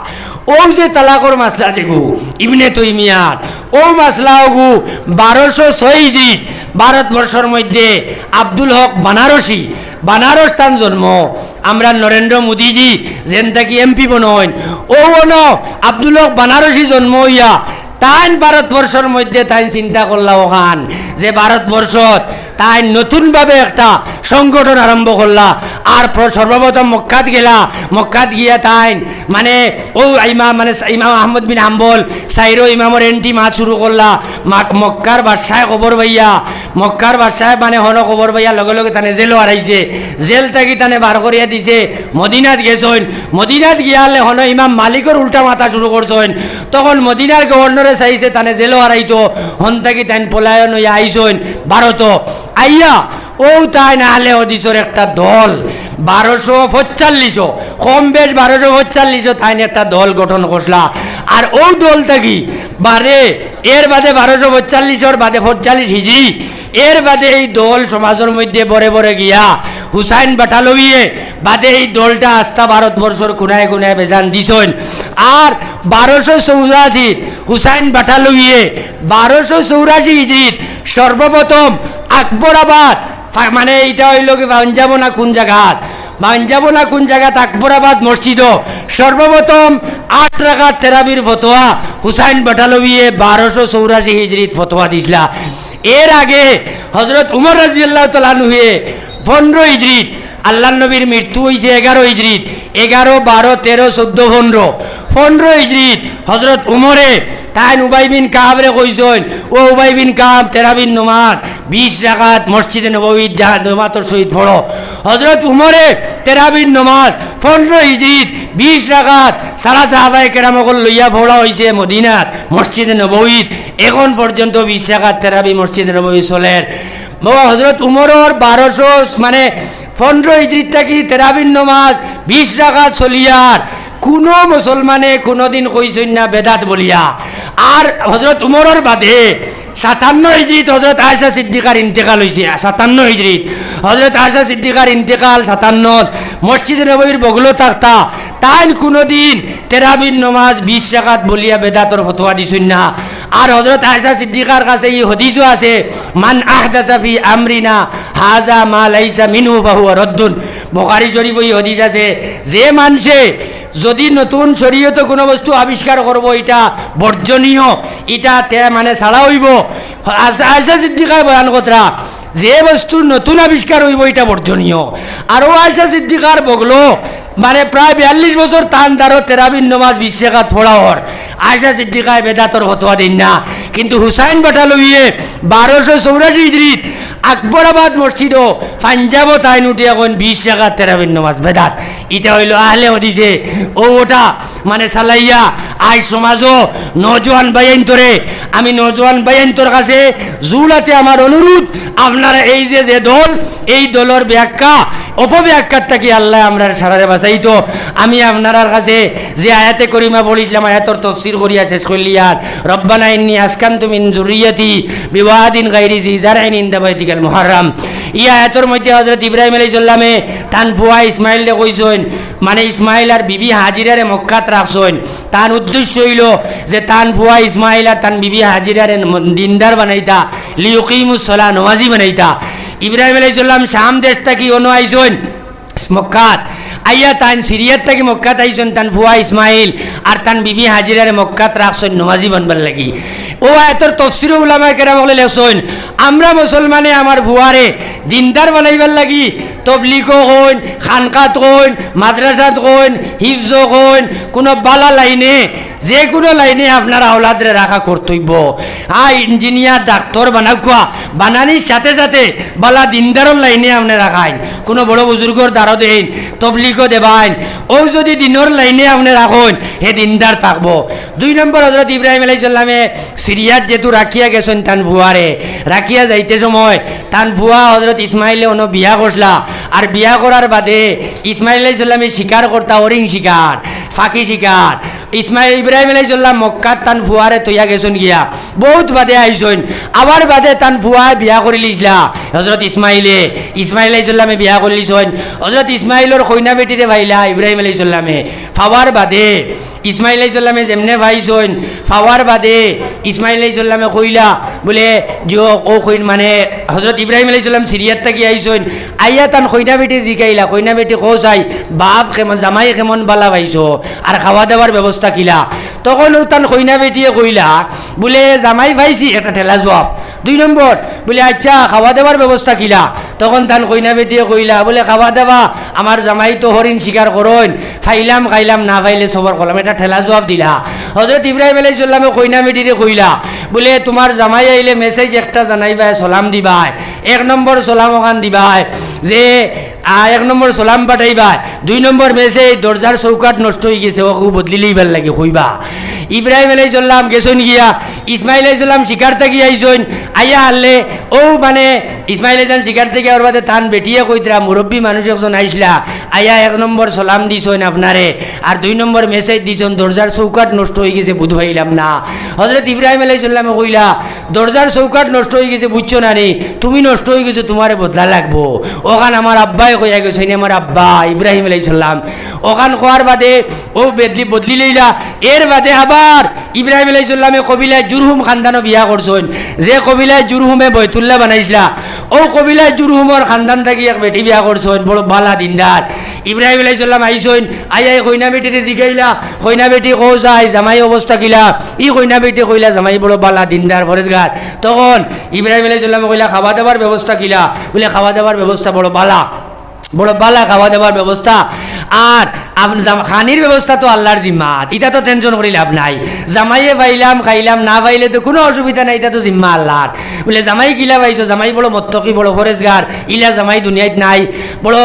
অউ যে তালাকর মাসলা যেগু ইবনে তৈমিয়ার, অউ মাসলা অগু বারোশো ছয় হিজরিত ভারতবর্ষর মধ্যে আব্দুল হক বানারসি, বানারস তান জন্ম। আমরার নরেন্দ্র মোদীজি যেন থাকি এমপি বনইন, অউ অনো আব্দুল হক বানারসি জন্ম অইয়া তাইন ভারতবর্ষর মধ্যে তাইন চিন্তা করলা অখান যে ভারতবর্ষত তাইন নতুনভাবে একটা সংগঠন আরম্ভ করলা। আর প্র-, সর্বপ্রথম মক্কাত গেলা, মক্কাত গিয়া তাইন মানে অউ ইমাম, মানে ইমাম আহমদ বিন হাম্বল, চাইরো ইমামর এন্টি মাত শুরু করলা। মা-, মক্কার বাদশায় খবর পাইয়া, মক্কার বাদশায় মানে হনো খবর পাইয়া লগে লগে তানে জেলো হারাইছে। জেল থাকি তানে বার করিয়া দিছে, মদিনাত গেছইন। মদিনাত গিয়া হারলে হনো ইমাম মালিকর উল্টা মাতা শুরু করছইন। তখন মদিনার গভর্নরে চাইছে তানে জেলো হারাইতো, হন থাকি তাইন পলায়ন অইয়া আইছইন ভারতো। আইয়া অউ তাইন আহলে হাদিসর একটা দল, বারোশো পঁয়তাল্লিশো, কম বেশ বারোশো পঁয়তাল্লিশো তাইন একটা দল গঠন করছলা। আর অউ দল থাকি বাদে, এর বাদে বারোশো পঁয়তাল্লিশর বাদে পঁয়তাল্লিশ হিজরি, এর বাদে এই দল সমাজর মধ্যে বরে বরে গিয়া হুসাইন বাটালবিয়ে বাদে এই দলটা আস্তা ভারতবর্ষর কুনায় কুনায় বেজান দিছইন। আর বারোশো চৌরাশি হুসাইন বাটালবিয়ে বারোশো চৌরাশি হিজরিত সর্বপ্রথম আকবরাবাদ, ফা-, মানে ইটা অইলো কি পাঞ্জাবো না কুন জাগাত, পাঞ্জাবো না কুন জাগাত আকবরাবাদ মসজিদো সর্বপ্রথম আট রাকাত তেরাবির ফতোয়া হুসাইন বাটালবিয়ে বারোশো চৌরাশি হিজরিত ফতোয়া দিছলা। এর আগে হজরত উমর রাদিয়াল্লাহু তাআলা আনহুয়ে পনেরো হিজরিত, আল্লাহর নবীর মৃত্যু অইছে এগারো হিজরিত, এগারো, বারো, তেরো, চৌদ্দ, পনেরো, পনেরো হিজরিত হজরত উমরে তাইন উবাই বিন কাবরে কইছইন, "ও উবাই বিন কাব, তেরাবির নমাজ বিশ রাকাত মসজিদে নববীত জা-, জমাতর সহিত পড়ো।" হজরত উমরে তেরাবির নমাজ পনেরো হিজরিত বিশ রাকাত সারা সাহাবায়ে কেরাম অকল লইয়া পড়া অইছে মদিনাত মসজিদে নববীত। এখন পর্যন্ত বিশ রাকাত তেরাবি মসজিদে নববীত চলের। বাবা, হজরত উমরর বারোশো, মানে, পনেরো হিজরিত থাকি তেরাবির নমাজ বিশ রাকাত চলিয়ার। কুনু মুসলমানে কুনুদিন কইছইন না বেদাত বলিয়া। আর হজরত উমরর বাদে সাতান্ন হিজরিত হজরত আয়েশা সিদ্দিকার ইন্তেকাল অইছে। সাতান্ন হিজরিত হজরত আয়েশা সিদ্দিকার ইন্তেকাল, সাতান্ন, মসজিদে নববীর বগলো থাকতা। তাইন কুনুদিন তেরাবির নমাজ বিশ রাকাত বলিয়া বেদাতর ফতোয়া দিছইন না। আর হযরত আয়েশা সিদ্দিকার কাছে ই হাদিসও আছে, "মান আহদাসা ফি আমরিনা হাযা মা লাইসা মিনহু ফাহুয়া রাদ্দুন।" বুখারী শরীফো ই হাদিস আছে, যে মানষে যদি নতুন শরীয়তো কুনু বস্তু আবিষ্কার করবো, ইটা বর্জনীয়, ইটা তে মানে ছাড়া অইবো। আয়েশা, আয়েশা সিদ্দিকায় বয়ান করতরা, যে বস্তুর নতুন আবিষ্কার অইবো, ইটা বর্জনীয়। আর অউ আয়েশা সিদ্দিকার বগলো, মানে প্রায় বিয়াল্লিশ বছর তান দ্বারো তেরাবির নমাজ বিশ রাকাত পড়া অর। আয়েশা সিদ্দিকায় বেদাতর ফতোয়া দেইন না, কিন্তু হুসাইন বাটালবিয়ে বারোশো চৌরাশি হিজরিত আকবরাবাদ মসজিদো পাঞ্জাবো তাইন উঠিয়া কইন বিশ রাকাত তেরাবির নমাজ বেদাত। ইটা অইলো আহলে হাদিসে অউ ওটা মানে চালাইয়া আইজ সমাজো নওজোয়ান ভাইয়াইন্তরে, আমি নওজোয়ান ভাইয়াইন্তর কাছে জুর আতে আমার অনুরোধ, আপনারা এই যে, যে দল, এই দলর ব্যাখ্যা, অপব্যাখ্যার থাকি আল্লায় আমরার সারারে বাঁচাইতো। আমি আপনারার কাছে যে আয়াতে করিমা পড়ছিলাম, আয়াতর তফসির করিয়া শেষ করলিয়ার, "রব্বানা ইন্নী আসকানতু মিন যুররিয়াতি বিওয়াদিন গায়রি যি জারইন ইনদা বাইতিকাল মুহাররাম।" ই আয়াতর মধ্যে হযরত ইব্রাহিম আলাইহিস সালামে তান ফুয়া ইসমাইলরে কইছইন, মানে ইসমাইল আর বিবি হাজিরারে মক্কাত রাখছইন। তান উদ্দেশ্য অইলো যে তান ফুয়া ইসমাইল আর তান বিবি হাজিরারে ন-, দিনদার বানাইতা, লিউকিমুস সালাহ, নমাজি বানাইতা। ইব্রাহিম আলাইহিস সালাম শাম দেশ থাকি অনো আইছইন মক্কাত, আইয়া তান সিরিয়াত থাকি মক্কাত আইছইন, তান ফুয়া ইসমাইল আর তান বিবি হাজিরারে মক্কাত রাখছইন নমাজি বানবার লাগি। অউ আয়াতর তফসিরো উলামায়ে কেরাম অকলে লেখছইন, আমরা মুসলমানে আমার ফুয়ারে দিনদার বানাইবার লাগি তবলিগো কইন, খানকাত কইন, মাদ্রাসাত কইন, হিফজো কইন, কুনু বালা লাইনে, যে কুনু লাইনে আপনার আওলাদরে রাখা কর্তব্য। আ, ইঞ্জিনিয়ার, ডাক্তর বানাউক্কা, বানানির সাথে সাথে বালা দিনদারর লাইনে আপনে রাখাইন, কুনু বড় বুজুর্গর দ্বারো দেইন, তবলিগো দেবাইন, অউ যুদি দিনর লাইনে আপনে রাখইন, হে দিনদার থাকবো। দুই নম্বর, হযরত ইব্রাহিম আলাইহিস সালামে সিরিয়াত যেহেতু রাখিয়া গেছইন তান ফুয়ারে, রাখিয়া যাইতে সময় তান ফুয়া হযরত ইসমাইলে অনো বিয়া করছলা, আর বিয়া করার বাদে ইসমাইল আলাইহিস সালামে শিকার করতা, হরিণ শিকার, পাখি শিকার। ইসমাইল, ইব্রাহিম আলাইহিস সালাম মক্কাত তান ফুয়ারে থইয়া গেছইন গিয়া, বউত বাদে আইছইন, আবার বাদে তান ফুয়ায় বিয়া করিলিছলা হযরত ইসমাইলে, ইসমাইল আলাইহিস সালামে বিয়া করিলিছইন। হযরত ইসমাইলর কইনা বেটিরে পাইলা ইব্রাহিম আলাইহিস সালামে, পাওয়ার বাদে ইসমাইল আলাইহিস সালামে যেমনে পাইছইন, পাওয়ার বাদে ইসমাইল আলাইহিস সালামে কইলা বুলে, যে অউ, অউ কইন মানে হযরত ইব্রাহিম আলাইহিস সালাম সিরিয়াত থাকি আইছইন, আইয়া তান কইনা বেটি জিকাইলা, "কইনা বেটি কও চাই, বাপ কেমন, জামাই কেমন বালা পাইছো, আর খাওয়া দাওয়ার ব্যবস্থা কিলা?" তখন অউ তান কইনা বেটিয়ে কইলা বুলে, "জামাই পাইছি," একটা ঠেলা জবাব। দুই নম্বর বুলে, "আইচ্ছা, খাওয়া দাওয়ার ব্যবস্থা কিলা?" তখন তান কইনা বেটিয়ে কইলা বুলে, "খাওয়া দাওয়া, আমার জামাই তো হরিণ শিকার করইন, পাইলাম খাইলাম, না পাইলে সবর করলাম।" এটা ঠেলা জবাব দিলা। হযরত ইব্রাহিম আলাইহিস সালামে কইনা বেটিরে কইলা বুলে, "তুমার জামাই আইলে message একটা জানাইবায়, সালাম দিবায়। এক নম্বর সালাম অখান দিবায় যে, আ, এক নম্বর সালাম পাঠাইবায়, দুই নম্বর message দরজার চৌকাঠ নষ্ট অইগেছে, অগু বদলি লইবার লাগি কইবা।" ইব্রাহিম আলাইহিস সালাম গেছইন গিয়া, ইসমাইল আলাইহিস সালাম শিকার থাকি আইছইন, আইয়া হারলে অউ মানে ইসমাইল আলাইহিস সালাম শিকার থাকি আওয়ার বাদে তান বেটিয়ে কইতরা, "মুরব্বি মানুষ একজন আইছলা, আইয়া এক নম্বর সালাম দিছইন আপনারে, আর দুই নম্বর message দিছইন, দরজার চৌকাঠ নষ্ট অইগেছে, বুঝ পাইলাম না।" হযরত ইব্রাহিম আলাইহিস সালামে কইলা, "দরজার চৌকাঠ নষ্ট অইগেছে, বুঝছো না নি? তুমি নষ্ট অইগেছো, তুমারে বদলা লাগবো। অখান আমার আব্বায় কইয়া গেছইন, আমার আব্বা ইব্রাহিম আলাইহিস সালাম।" অখান কওয়ার বাদে অউ বেদলি বদলি লইলা। এর বাদে আবার ইব্রাহিম আলাইহিস সালামে কবিলায় জুরহুম খানদানো বিয়া করছইন, যে কবিলায় জুরহুমে বয়তুল্লাহ বানাইছলা, অউ কবিলায় জুরহুমর খানদান থাকি এক বেটি বিয়া করছইন, বড় বালা দিনদার। ইব্রাহিম আলাইহিস সালাম আইছইন, আইয়া ই কইনা বেটিরে জিকাইলা, "কইনা বেটি কও চাই, জামাই অবস্থা কিলা?" ই কইনা বেটি কইলা, "জামাই বড় বালা দিনদার, পরেজগার।" তখন ইব্রাহিম আলাইহিস সালামে কইলা, "খাওয়া দাওয়ার ব্যবস্থা কিলা?" বুলে, "খাওয়া দাওয়ার ব্যবস্থা বড় বালা।" বড় বালা খাওয়া দাওয়ার ব্যবস্থা। আর আপ-, জাম-, খানির ব্যবস্থা তো আল্লার জিম্মাত, ইতা তো tension করি লাভ নাই। জামাইয়ে পাইলাম, খাইলাম, না পাইলে তো কুনু অসুবিধা নাই, ইতা তো জিম্মা আল্লার। বুলে, "জামাই কিলা পাইছো?" "জামাই বড় মত্তকি, বড় পরেজগার, ইলা জামাই দুনিয়াত নাই।" বড়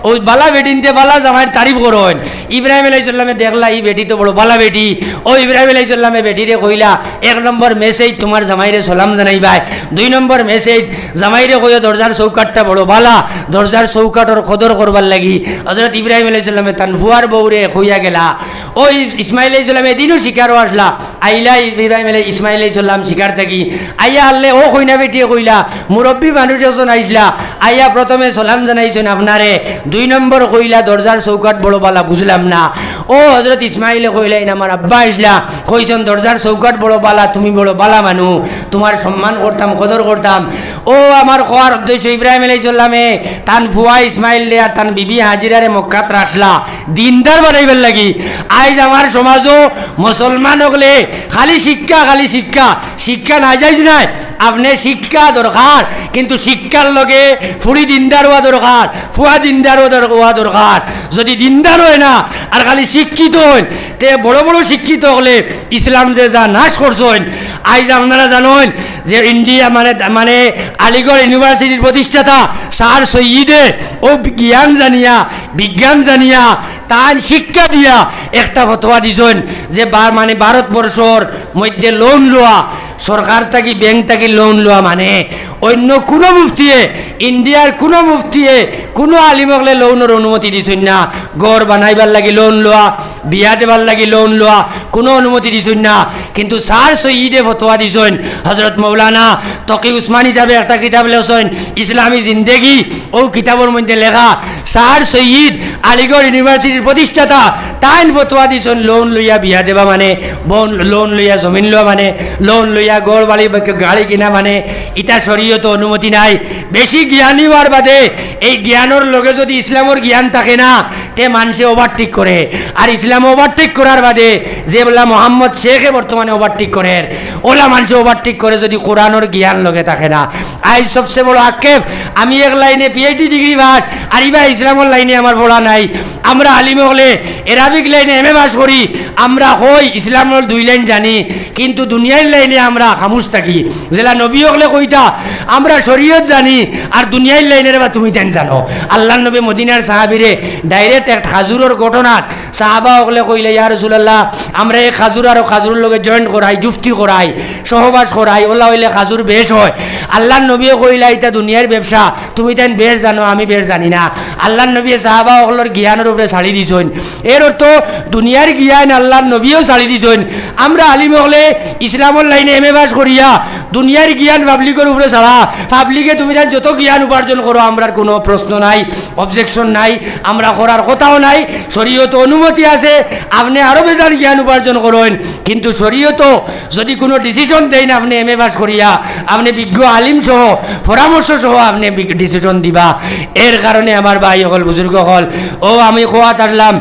অউ বালা বেটিন্তে বালা জামাইর তারিফ করইন। ইব্রাহিম আলাইহিস সালামে দেখলা, ই বেটি তো বড় বালা বেটি। অউ ইব্রাহিম আলাইহিস সালামে বেটিরে কইলা, "এক নম্বর message তুমার জামাইরে সালাম জানাইবায়, দুই নম্বর message জামাইরে কইও দরজার চৌকাঠটা বড় বালা, দরজার চৌকাঠর কদর করবার লাগি।" হযরত ইব্রাহিম আলাইহিস সালামে তান ফুয়ার বউরে কইয়া গেলা। অউ ইসমাইল আলাইহিস সালাম এদিনও শিকারো আছলা, আইলা ইব্রাহিম আলাই-, ইসমাইল আলাইহিস সালাম শিকার থাকি, আইয়া হারলে অউ কইনা বেটিয়ে কইলা, "মুরব্বি মানুষ একজন আইছলা, আইয়া প্রথমে সালাম জানাইছইন আপনারে, দুই নম্বর কইলা দরজার চৌকাঠ বড় বালা, বুঝলাম না।" ও হজরত ইসমাইলে কইলাইন, "আমার আব্বা আইসলা, কইছন দরজার চৌকাঠ বড় বালা, তুমি বড় বালা মানু, তুমার সম্মান করতাম, কদর করতাম।" ও আমার কওয়ার উদ্দেশ্য, ইব্রাহিম আলাইহিস সালামে তান ফুয়া ইসমাইলরে আর তান বিবি হাজিরারে মক্কাত রাখলা দিনদার বানাইবার লাগি। আইজ আমার সমাজও মুসলমান অকলে খালি শিক্ষা, খালি শিক্ষা, শিক্ষা নাজাইজ নায়। আপনে শিক্ষা দরকার, কিন্তু শিক্ষার লগে ফুড়ি দিনদার অওয়া দরকার, ফুয়া দিনদার অওয়া দর-, অওয়া দরকার। যদি দিনদার অয় না আর খালি শিক্ষিত অইন, তে বড় বড় শিক্ষিত অকলে ইসলাম যে যা নাশ করছইন, আইজ আপনারা জানইন যে ইন্ডিয়া মানে, মানে আলিগড় ইউনিভার্সিটির প্রতিষ্ঠাতা স্যার সৈয়দে ও জ্ঞান জানিয়া, বিজ্ঞান জানিয়া, তান শিক্ষা দিয়া একটা ফতোয়া দিছইন যে বা-, মানে ভারতবর্ষর মধ্যে লোন লওয়া, সরকার থাকি, ব্যাংক থাকি লোন লওয়া মানে অন্য কুনু মুফতিয়ে, ইন্ডিয়ার কুনু মুফতিয়ে কুনু আলিম অকলে লোনর অনুমতি দিছইন না। ঘর বানাইবার লাগি লোন লওয়া, বিয়া দেবার লাগি লোন লওয়া, কুনু অনুমতি দিছইন না। কিন্তু স্যার সৈয়দে ফতোয়া দিছইন, হজরত মৌলানা তকি উসমানী সাহেবে একটা কিতাব লেখছইন, ইসলামী জিন্দেগি, ও কিতাবর মধ্যে লেখা, স্যার সৈয়দ আলিগড় ইউনিভার্সিটির প্রতিষ্ঠাতা, তাইন ফতোয়া দিছইন, লোন লইয়া বিয়া দেবা মানে, বন-, লোন লইয়া জমিন লওয়া মানে, লোন লইয়া ঘর বাড়ি বা গাড়ি কিনা মানে, ইটা শরীয়ত অনুমতি নাই। বেশি জ্ঞানী অওয়ার বাদে এই জ্ঞানর লগে যদি ইসলামর জ্ঞান থাকে না, তে মানষে ওভারটেক করে। আর ইসলাম ওভারটেক করার বাদে যে বলা মোহাম্মদ শেখে বর্তমানে ওভারটেক করের, ওলা মানষে ওভারটেক করে যদি কোরআনর জ্ঞান লগে থাকে না। আইজ সবচেয়ে বড় আক্ষেপ, আমি এক লাইনে পিএইচডি ডিগ্রি পাস, আর ইবা ইসলামর লাইনে আমার পড়া নাই। আমরা আলিম অকলে অ্যারাবিক লাইনে এমএ পাস করি, আমরা কই ইসলামর দুই লাইন জানি, কিন্তু দুনিয়ার লাইনে আমরা খামুশ থাকি। যেলা নবী অকলে কইতা, "আমরা শরীয়ত জানি, আর দুনিয়ার লাইনের বা তুমি তাইন জানো।" আল্লাহর নবী মদিনার সাহাবীরে ডাইরেক্ট এক খাজুরর ঘটনাত সাহাবা অকলে কইলা, "ইয়া রাসূলুল্লাহ, আমরা এই খাজুর আরো খাজুরর লগে জয়েন্ট করাই, জুফতি করাই, সহবাস করাই, ওলা অইলে খাজুর বেশ হয়।" আল্লাহর নবীয়ে কইলা, "ইটা দুনিয়ার ব্যবসা, তুমি তাইন বেশ জানো, আমি বেশ জানি না।" আল্লাহর নবীয়ে সাহাবা অকলর জ্ঞানর উপরে ছাড়ি দিছইন। এর অর্থ দুনিয়ার জ্ঞান আল্লাহর নবীও ছাড়ি দিছইন। আমরা আলিম অকলে ইসলামর লাইনে এমএ পাস করিয়া দুনিয়ার জ্ঞান পাবলিকর উপরে ছাড়া, পাবলিকে তুমি তাইন যত জ্ঞান উপার্জন করো, আমরার কুনু প্রশ্ন নাই, অবজেকশন নাই, আমরা করার কথাও নাই। শরীয়ত অনুমতি আছে, আপনে আরো বেজান জ্ঞান উপার্জন করইন, কিন্তু শরীয়ত যদি কুনু ডিসিশন দেইন, আপনে এমএ পাস করিয়া, আপনে বিজ্ঞ আলিম সহ, পরামর্শ সহ আপনে বি-, ডিসিশন দিবা। এর কারণে আমার ভাই অকল, বুজুর্গ অকল, ও আমি কওয়াত আরলাম,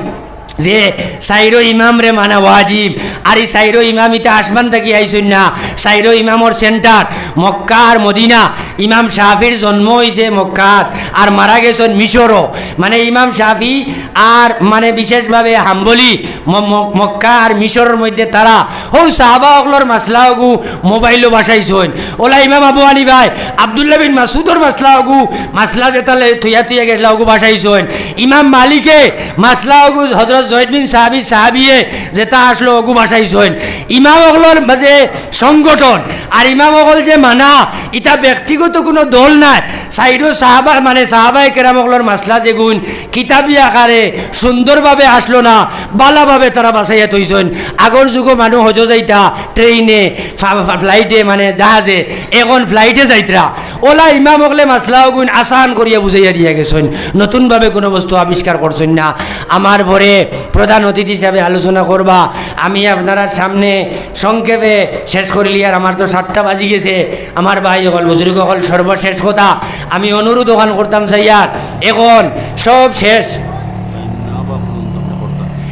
যে চাইরো ইমামরে মানা ওয়াজিব। আর ই চাইরো ইমাম ইতা আসমান থাকি আইছইন না, চাইরো ইমামর সেন্টার মক্কা আর মদিনা। ইমাম শাফির জন্ম অইছে মক্কাত, আর মারা গেছইন মিশরো। মানে ইমাম শাফি আর মানে বিশেষভাবে হাম্বলি ম-, ম-, মক্কা আর মিশরর মধ্যে তারা হউ সাহাবা অকলর মাসলা অগু মোবাইলো ভাসাইছইন। ওলা ইমাম আবু হানিফায় আব্দুল্লাহ বিন মাসুদর মাসলা অগু, মাসলা যেতা লে-, থইয়া থইয়া গেছলা অগু ভাসাইছইন। ইমাম মালিকে মাসলা অগু হজরত জয়েদ বিন সাহাবি, সাহাবিয়ে যেতা আসলো অগু ভাসাইছইন। ইমাম অকলর মাঝে সংগঠন আর ইমাম অকল যে মানা, ইতা ব্যক্তিগত কুনু দল নায়। চাইরো সাহাবা, মানে সাহাবায়ে কেরাম অকলর মাসলা যেগুন কিতাবি আকারে সুন্দরভাবে আসলো না, বালাভাবে তারা ভাসাইয়া থইছইন। আগর যুগো মানুষ হজো যাইতা ট্রেইনে, ফা-, ফা-, ফ্লাইটে, মানে জাহাজে, এখন ফ্লাইটে যাইতরা। ওলা ইমাম অকলে মাসলা অগুন আসান করিয়া বুঝাইয়া দিয়া গেছইন, নতুনভাবে কুনু বস্তু আবিষ্কার করছইন না। আমার পরে প্রধান অতিথি হিসাবে আলোচনা করবা, আমি আপনারার সামনে সংক্ষেপে শেষ করিলি, আর আমার তো সাতটা বাজি গেছে। আমার ভাই অকল, বুজুর্গ অকল, সর্বশেষ কথা আমি অনুরোধ অখান করতাম চাইয়ার, এখন সব শেষ,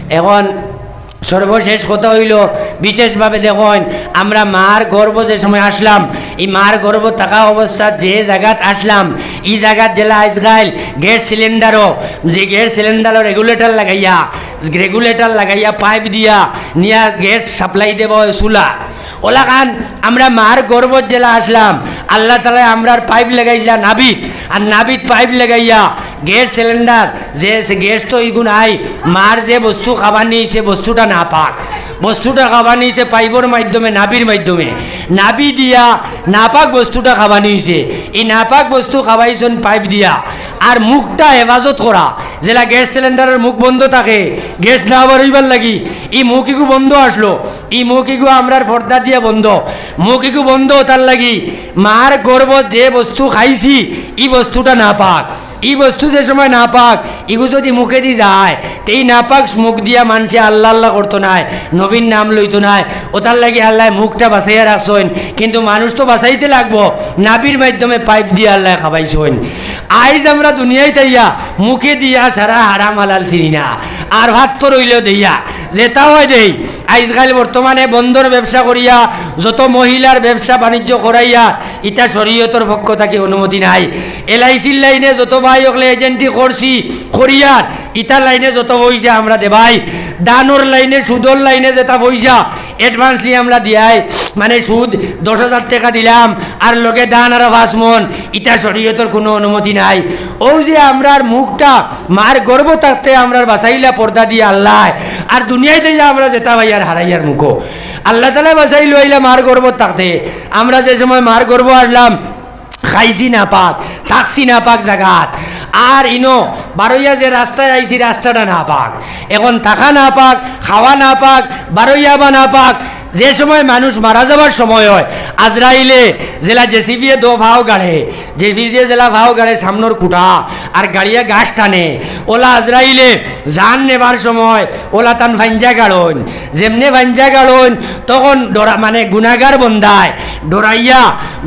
এখন সর্বশেষ কথা অইলো, বিশেষভাবে দেখইন, আমরা মার গর্ভ যে সময় আসলাম, ই মার গর্ভ থাকা অবস্থাত যে জাগাত আসলাম, ই জাগাত যেলা আইজকাইল গ্যাস সিলিন্ডারও, যে গ্যাস সিলিন্ডারও রেগুলেটর লাগাইয়া, রেগুলেটর লাগাইয়া পাইপ দিয়া নিয়া গ্যাস সাপ্লাই দেওয়া অয় চুলা। ওলাখান আমরা মার গর্ভত যেলা আসলাম, আল্লাহ তাআলায় আমরার পাইপ লাগাইলা নাভিত, আর নাভিত পাইপ লাগাইয়া গ্যাস সিলিন্ডার, যে সে গ্যাস তো ইগুন আই, মার যে বস্তু খাবানি, সে বস্তুটা নাপাক, বস্তুটা খাবানি সে পাইপর মাধ্যমে, নাভির মাধ্যমে, নাভি দিয়া নাপাক বস্তুটা খাবানি হইছে। এই নাপাক বস্তু খাবাইছইন পাইপ দিয়া, আর মুখটা হেফাজত করা, যেলা গ্যাস সিলিন্ডারর মুখ বন্ধ থাকে, গ্যাস না বারইবার লাগি, ই মুখ ইগু বন্ধ আসলো, ই মুখ ইগু আমরার পর্দা দিয়া বন্ধ, মুখ ইগু বন্ধ, তার লাগি মার গর্ভত যে বস্তু খাইছি, ই বস্তুটা নাপাক। ই বস্তু যে সময় নাপাক, ইগু যদি মুখেদি যায়, এই নাপাক মুখ দিয়া মানষে আল্লাহ আল্লাহ করতো নায়, নবীর নাম লইতো নায়, ওটার লাগি আল্লায় মুখটা বাচাইয়া রাখছইন। কিন্তু মানুষ তো বাচাইতে লাগবো, নাভির মাধ্যমে পাইপ দিয়া আল্লায় খাবাইছইন। আইজ আমরা দুনিয়াইত আইয়া মুখে দিয়া সারা হারাম হালাল চিনি না, আর ভাত তো রইলেও দেইয়া যেটা অয় দেই। আইজকাল বর্তমানে বন্দর ব্যবসা করিয়া যত মহিলার ব্যবসা বাণিজ্য করাইয়া, ইটা শরীয়তর পক্ষ থাকি অনুমতি নাই। এলআইসির লাইনে যত ভাই অকলে এজেন্টি করছি, করিয়ার ইটার লাইনে যত পয়সা আমরা দেবাই, দানর লাইনে, সুদর লাইনে যেটা পয়সা advance নিয়া আমরা দিয়াই, মানে সুদ দশ হাজার টেকা দিলাম, আর লগে দান আরো পাঁচ মন, ইটা শরীয়তর কুনু অনুমতি নাই। অউ যে আমরার মুখটা মার গর্ভ থাকতে আমরার বাচাইলা পর্দা দিয়া আল্লায়, আর দুনিয়াইত আইয়া আমরা যেটা পাইয়ার হারাইয়ার মুখো। আল্লাহ তাআলায় বাচাইলো আইলা মার গর্ভ থাকতে। আমরা যে সময় মার গর্ভ আসলাম, খাইছি নাপাক, থাকছি নাপাক জাগাত, আর ইনো বারইয়া যে রাস্তায় আইছি রাস্তাটা নাপাক, এখন থাকা নাপাক, খাওয়া নাপাক, বারইয়া বা নাপাক। যে সময় মানুষ মারা যাবার সময় অয়, আজরাইলে যেলা জেসিবিয়ে দো ফাও গাড়ে, জেসিবিয়ে যেলা ফাও গাড়ে সামনর খুঁটা, আর গাড়িয়ে গাছ টানে, ওলা আজরাইলে জান নেবার সময় ওলা তান ফাঞ্জা গাড়ইন। যেমনে ফাঞ্জা গাড়ইন, তখন ডরা-, মানে গুনাগার বন্দায় ডরাইয়া,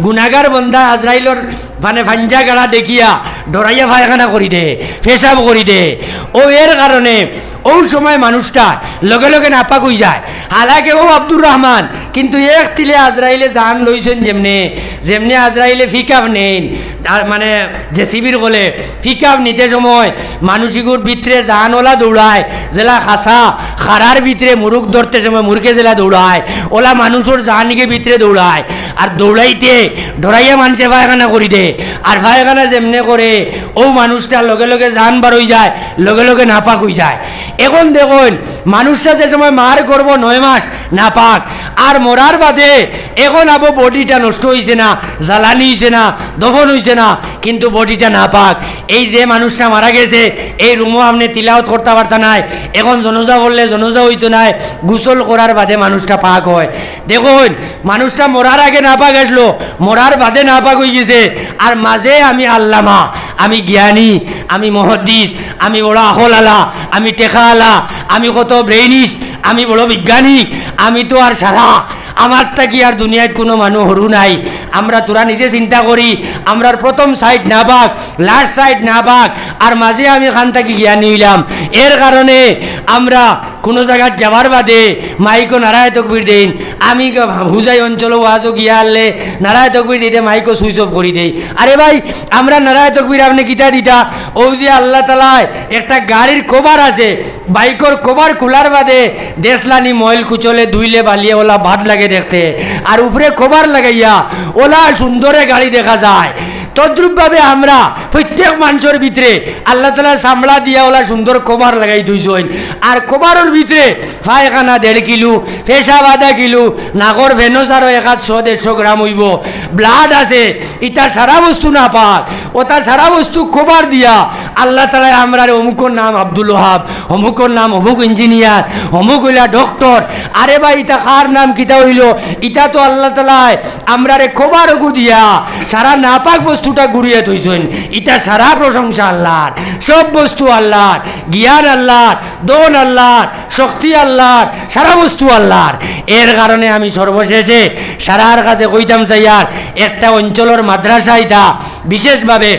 গুনাগার বন্দায় আজরাইলর মানে ফাঞ্জা গাড়া দেখিয়া ডরাইয়া পায়খানা করি দে, পেশাব করি দে। অউ এর কারণে অউ সময় মানুষটা লগে লগে নাপাক অইযায়। হালাকে অউ আব্দুর রহমান, কিন্তু এক তিলে আজরাইলে জান লইছইন যেমনে, যেমনে আজরাইলে পিকআপ নেইন, আর মানে জেসিবির গলে পিকআপ নিতে সময় মানুষগুর ভিতরে জান ওলা দৌড়ায়, যেলা খাসা খারার ভিতরে মুরুগ ধরতে সময় মুরগে যেলা দৌড়ায়, ওলা মানুষর জানগি ভিতরে দৌড়ায়। আর দৌড়াইতে ডরাইয়া মানষে পায়খানা করি দে, আর পায়খানা যেমনে করে, অউ মানুষটা লগে লগে জান বারইযায়, লগে লগে নাপাক অইযায়। এখন দেখইন, মানুষটা যে সময় মার গর্ভ নয় মাস নাপাক, আর মরার বাদে এখন আবো বডিটা নষ্ট অইছে না, জ্বালানি অইছে না, দফন অইছে না, কিন্তু বডিটা নাপাক। এই যে মানুষটা মারা গেছে, এই রুমো আপনে তিলাওত করতা পারতা নায়, এখন জনাজা পড়লে জনাজা অইতো নায়, গোসল করার বাদে মানুষটা পাক অয়। দেখইন, মানুষটা মরার আগে নাপাক আছলো, মরার বাদে নাপাক অইগেছে। আর মাঝে আমি আল্লামা, আমি জ্ঞানী, আমি মুহাদ্দিস, আমি বড় আখলআলা, আমি টেকাআলা, আমি কত brainist, আমি বড় বৈজ্ঞানিক, আমি তো আর সারা, আমার থাকি আর দুনিয়াত কুনু মানুষ হুরু নাই। আমরা থুড়া নিজে চিন্তা করি, আমরার প্রথম side নাপাক, last side নাপাক, আর মাঝে আমি খান থাকি জ্ঞানী অইলাম। এর কারণে আমরা কুনু জাগাত যাবার বাদে মাইকো নারায়ে তকবির দেইন। আমি গ-, হুজাই অঞ্চলো ওয়াজো গিয়া হারলে নারায়ে তকবির দিতে মাইকো switch off করি দেই। আরে ভাই, আমরা নারায়ে তকবির আপনে কিতা দিতা? অউ যে আল্লাহ তাআলায় একটা গাড়ির cover আছে, বাইকর cover খুলার বাদে দেখছলানি ময়ল কুচলে ধুইলে বালিয়ে ওলা বাদ লাগে দেখতে, আর উপরে cover লাগাইয়া ওলা সুন্দরে গাড়ি দেখা যায়। তদ্রূপভাবে আমরা প্রত্যেক মানষর ভিতরে আল্লাহ তাআলায় চামড়া দিয়া ওলা সুন্দর cover লাগাই থইছইন। আর coverর ভিতরে পায়খানা দেড় কিলো, পেশাব আধা কিলো, নাকর ভেনস আরো এক আধশো দেড়শো গ্রাম অইবো, blood আছে, ইতা সারা বস্তু নাপাক, ওতা সারা বস্তু cover দিয়া আল্লাহ তাআলায় আমরারে অমুকর নাম আব্দুল ওহাব, অমুকর নাম অমুক engineer, অমুক অইলা doctor। আরে ভাই, ইতা কার নাম কিতা অইলো? ইতা তো আল্লাহ তাআলায় আমরারে cover ওগু দিয়া সারা নাপাক বস্তুটা ঘুরিয়ে থইছইন। ইতা সারা প্রশংসা আল্লাহর, সব বস্তু আল্লাহর, জ্ঞান আল্লাহর, ধন আল্লাহর, শক্তি আল্লাহর, সারা বস্তু আল্লাহর। এর কারণে আমি সর্বশেষে সারার কাছে কইতাম চাইয়ার, একটা অঞ্চলর মাদ্রাসা ইতা বিশেষভাবে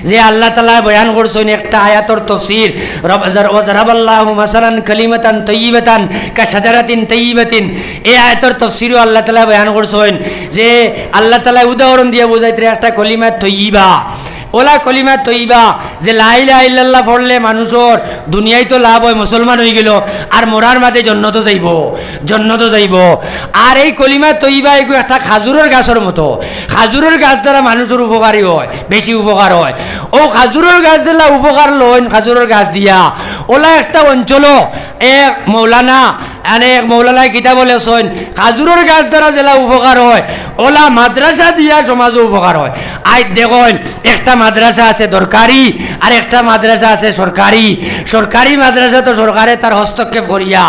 যে আল্লাহ তাআলায় বয়ান করছইন একটা আয়াতর তফসির, রব-, জার-, "ওয়া জারাবাল্লাহু মাসালান কালিমাতান তাইয়িবাতান কা শাজারাতিন তাইয়িবাতিন।" এই আয়াতর তফসিরও আল্লাহ তাআলায় বয়ান করছইন যে আল্লাহ তাআলায় উদাহরণ দিয়া বুঝাইতরা একটা কলিমা তৈয়িবা, ওলা কলিমা তৈয়িবা, যে লা ইলাহা ইল্লাল্লাহ পড়লে মানুষর দুনিয়াইতো লাভ অয়, মুসলমান অইগেলো, আর মরার মাঝে জন্নতো যাইবো, জন্নতো যাইবো। আর এই কলিমা তৈয়িবা এগু একটা খাজুরর গাছর মতো, খাজুরর গাছ দ্বারা মানুষর উপকারী অয়, বেশি উপকার অয়। অউ খাজুরর গাছ যেলা উপকার লইন, খাজুরর গাছ দিয়া, ওলা একটা অঞ্চলো এক মৌলানা, মানে এক মৌলানায় কিতা বলেছইন, খাজুরর গাছ দ্বারা যেলা উপকার অয়, ওলা মাদ্রাসা দিয়া সমাজো উপকার অয়। আইজ দেখইন, একটা মাদ্রাসা আছে দরকারি, আর একটা মাদ্রাসা আছে সরকারি। সরকারি মাদ্রাসা তো সরকারে তার হস্তক্ষেপ করিয়া,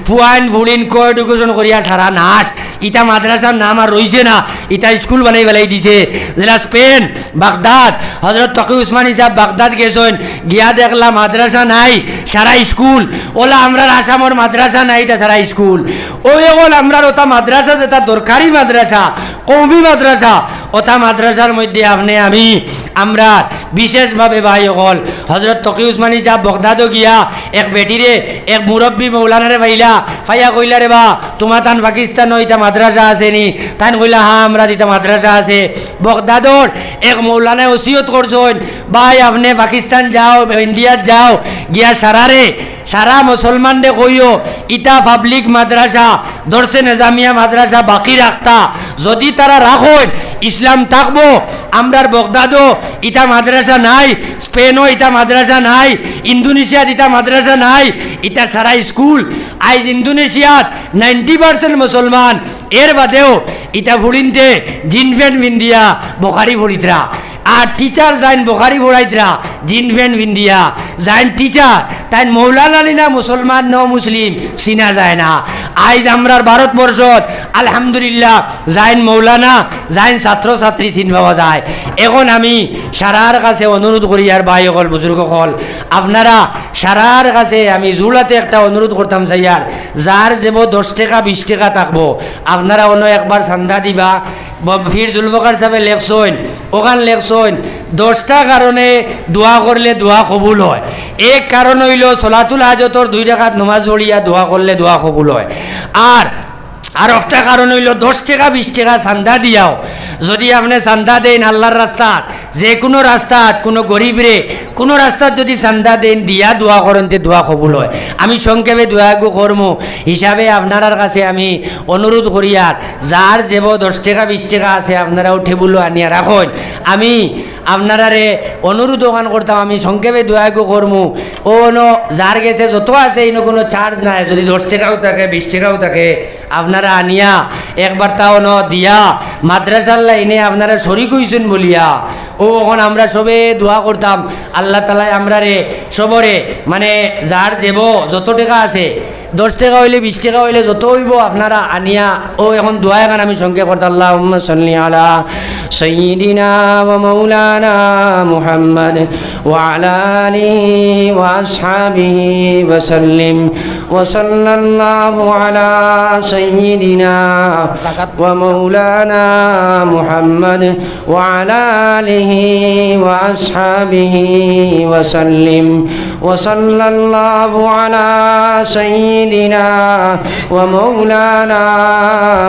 ফুয়াইন ফুড়িন co-education করিয়া সারা নাশ। ইটা মাদ্রাসার নাম আর রইছে না, ইটা স্কুল বানাই বানাই দিছে। যেলা স্পেন, বাগদাদ, হজরত তকি উসমানী সাহেব বাগদাদ গেছইন, গিয়া দেখলা মাদ্রাসা নাই, সারা স্কুল। ওলা আমরার আসামর মাদ্রাসা নাই, ইটা সারা স্কুল। ওই অকল আমরার ওটা মাদ্রাসা, যেটা দরকারি মাদ্রাসা, কওমি মাদ্রাসা, ওটা মাদ্রাসার মধ্যে আপনে আমি আমরার বিশেষভাবে ভাই অকল, হজরত তকি উসমানী সাহেব বগদাদও গিয়া এক বেটিরে, এক মুরব্বী মৌলানারে পাইলা, পাইয়া কইলা, "রে বা, তুমার তান পাকিস্তানও ইতা মাদ্রাসা আছে নি?" তাইন কইলা, "হ্যাঁ, আমরার ইতা মাদ্রাসা আছে।" বগদাদর এক মৌলানায় ওসিয়ত করছইন, "ভাই, আপনে পাকিস্তান যাও, ইন্ডিয়াত যাও, গিয়া সারারে, সারা মুসলমানরে কইও, ইতা পাবলিক মাদ্রাসা, দরসে নিজামিয়া মাদ্রাসা বাকি রাখতা। যদি তারা রাখইন, ইসলাম থাকবো।" আমরার বগদাদও ইতা মাদ্রাসা নাই, স্পেনও ইতা মাদ্রাসা নাই, ইন্দোনেশিয়াত ইতা মাদ্রাসা নাই, ইতা সারা স্কুল। আইজ ইন্দোনেশিয়াত নাইনটি পার্সেন্ট মুসলমান, এর বাদেও ইতা ফুড়িন্তে জিন প্যান্ট পিন্দিয়া বুখারি পড়িতরা। আর টিচার যাইন বুখারি পড়াইতরা, জিন প্যান্ট পিন্দিয়া। যাইন টিচার, তাইন মৌলানা নি না মুসলমান, ন মুসলিম, চিনা যায় না। আইজ আমরার ভারতবর্ষত আলহামদুলিল্লাহ যাইন মৌলানা, যাইন ছাত্র ছাত্রী চিন পাওয়া যায়। এখন আমি সারার কাছে অনুরোধ করিয়ার, ভাই অকল, বুজুর্গ অকল, আপনারা সারার কাছে আমি জুড়াতে একটা অনুরোধ করতাম চাইয়ার, যার যেব দশ টেকা, বিশ টেকা থাকবো, আপনারা অনো একবার চান্দা দিবা। ব-, পীর জুলফকার সাহেবে লেখছইন, ওখান লেখছইন, দশটা কারণে দোয়া করলে দোয়া কবুল হয়। এক কারণ অইলো সলাতুল হাজতর দুই রাকাত নমাজ পড়িয়া দোয়া করলে দোয়া কবুল হয়। আর, আর একটা কারণ অইলো দশ টেকা, বিশ টেকা চান্দা দিয়াও, যদি আপনে চান্দা দেইন আল্লার রাস্তাত, যে কুনু রাস্তাত, কুনু গরিবরে, কুনু রাস্তাত যদি চান্দা দেইন, দিয়া দোয়া করইন, তে দোয়া কবুল হয়। আমি সংক্ষেপে দোয়া এগু করমু হিসাবে আপনারার কাছে আমি অনুরোধ করিয়ার, যার যেব দশ টেকা, বিশ টেকা আছে, আপনারাও টেবুলো আনিয়া রাখইন। আমি আপনারারে অনুরোধ ওখান করতাম, আমি সংক্ষেপে দোয়া এগু করমু। ও অনো যার গেছে যত আছে, ইনো কুনু চার্জ নাই, যদি দশ টেকাও থাকে, বিশ টেকাও থাকে, আপনারা আনিয়া একবার তা অনো দিয়া মাদ্রাসার লাইনে আপনারা শরিক অইছইন বলিয়া, ও অখন আমরা সবে দোয়া করতাম, আল্লাহ তাআলায় আমরারে সবরে, মানে, যার যেব যত টেকা আছে, দশ টেকা অইলে, বিশ টেকা অইলে, যত অইবো আপনারা আনিয়া, ও অখন দোয়া এখান আমি সংক্ষেপ করতাম। আল্লাহুম্মা সাল্লি আলা সাইয়্যিদিনা ওয়া মাওলানা মুহাম্মদ ওয়া আলা আলিহি ওয়া আসহাবিহি ওয়া সাল্লিম। وصلى الله على سيدنا ومولانا محمد وعلى آله وأصحابه وسلم. وصلى الله على سيدنا ومولانا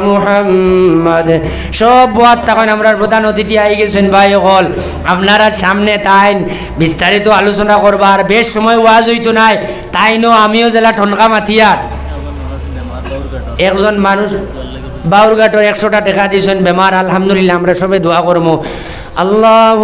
محمد. সব বওয়াত থাকইন, আমরার প্রধান অতিথি আই গেছইন ভাই অকল, আপনারার সামনে তাইন বিস্তারিত আলোচনা করবা। আর বেশ সময় ওয়াজ অইতো নায়, তাইনও আমিও যেলা ঠনকা মাতিয়ার। একজন মানুষ বাউরঘাটর একশোটা টেকা দিছইন বেমার, আলহামদুলিল্লাহ, আমরা সবে দোয়া করমু। আল্লাহ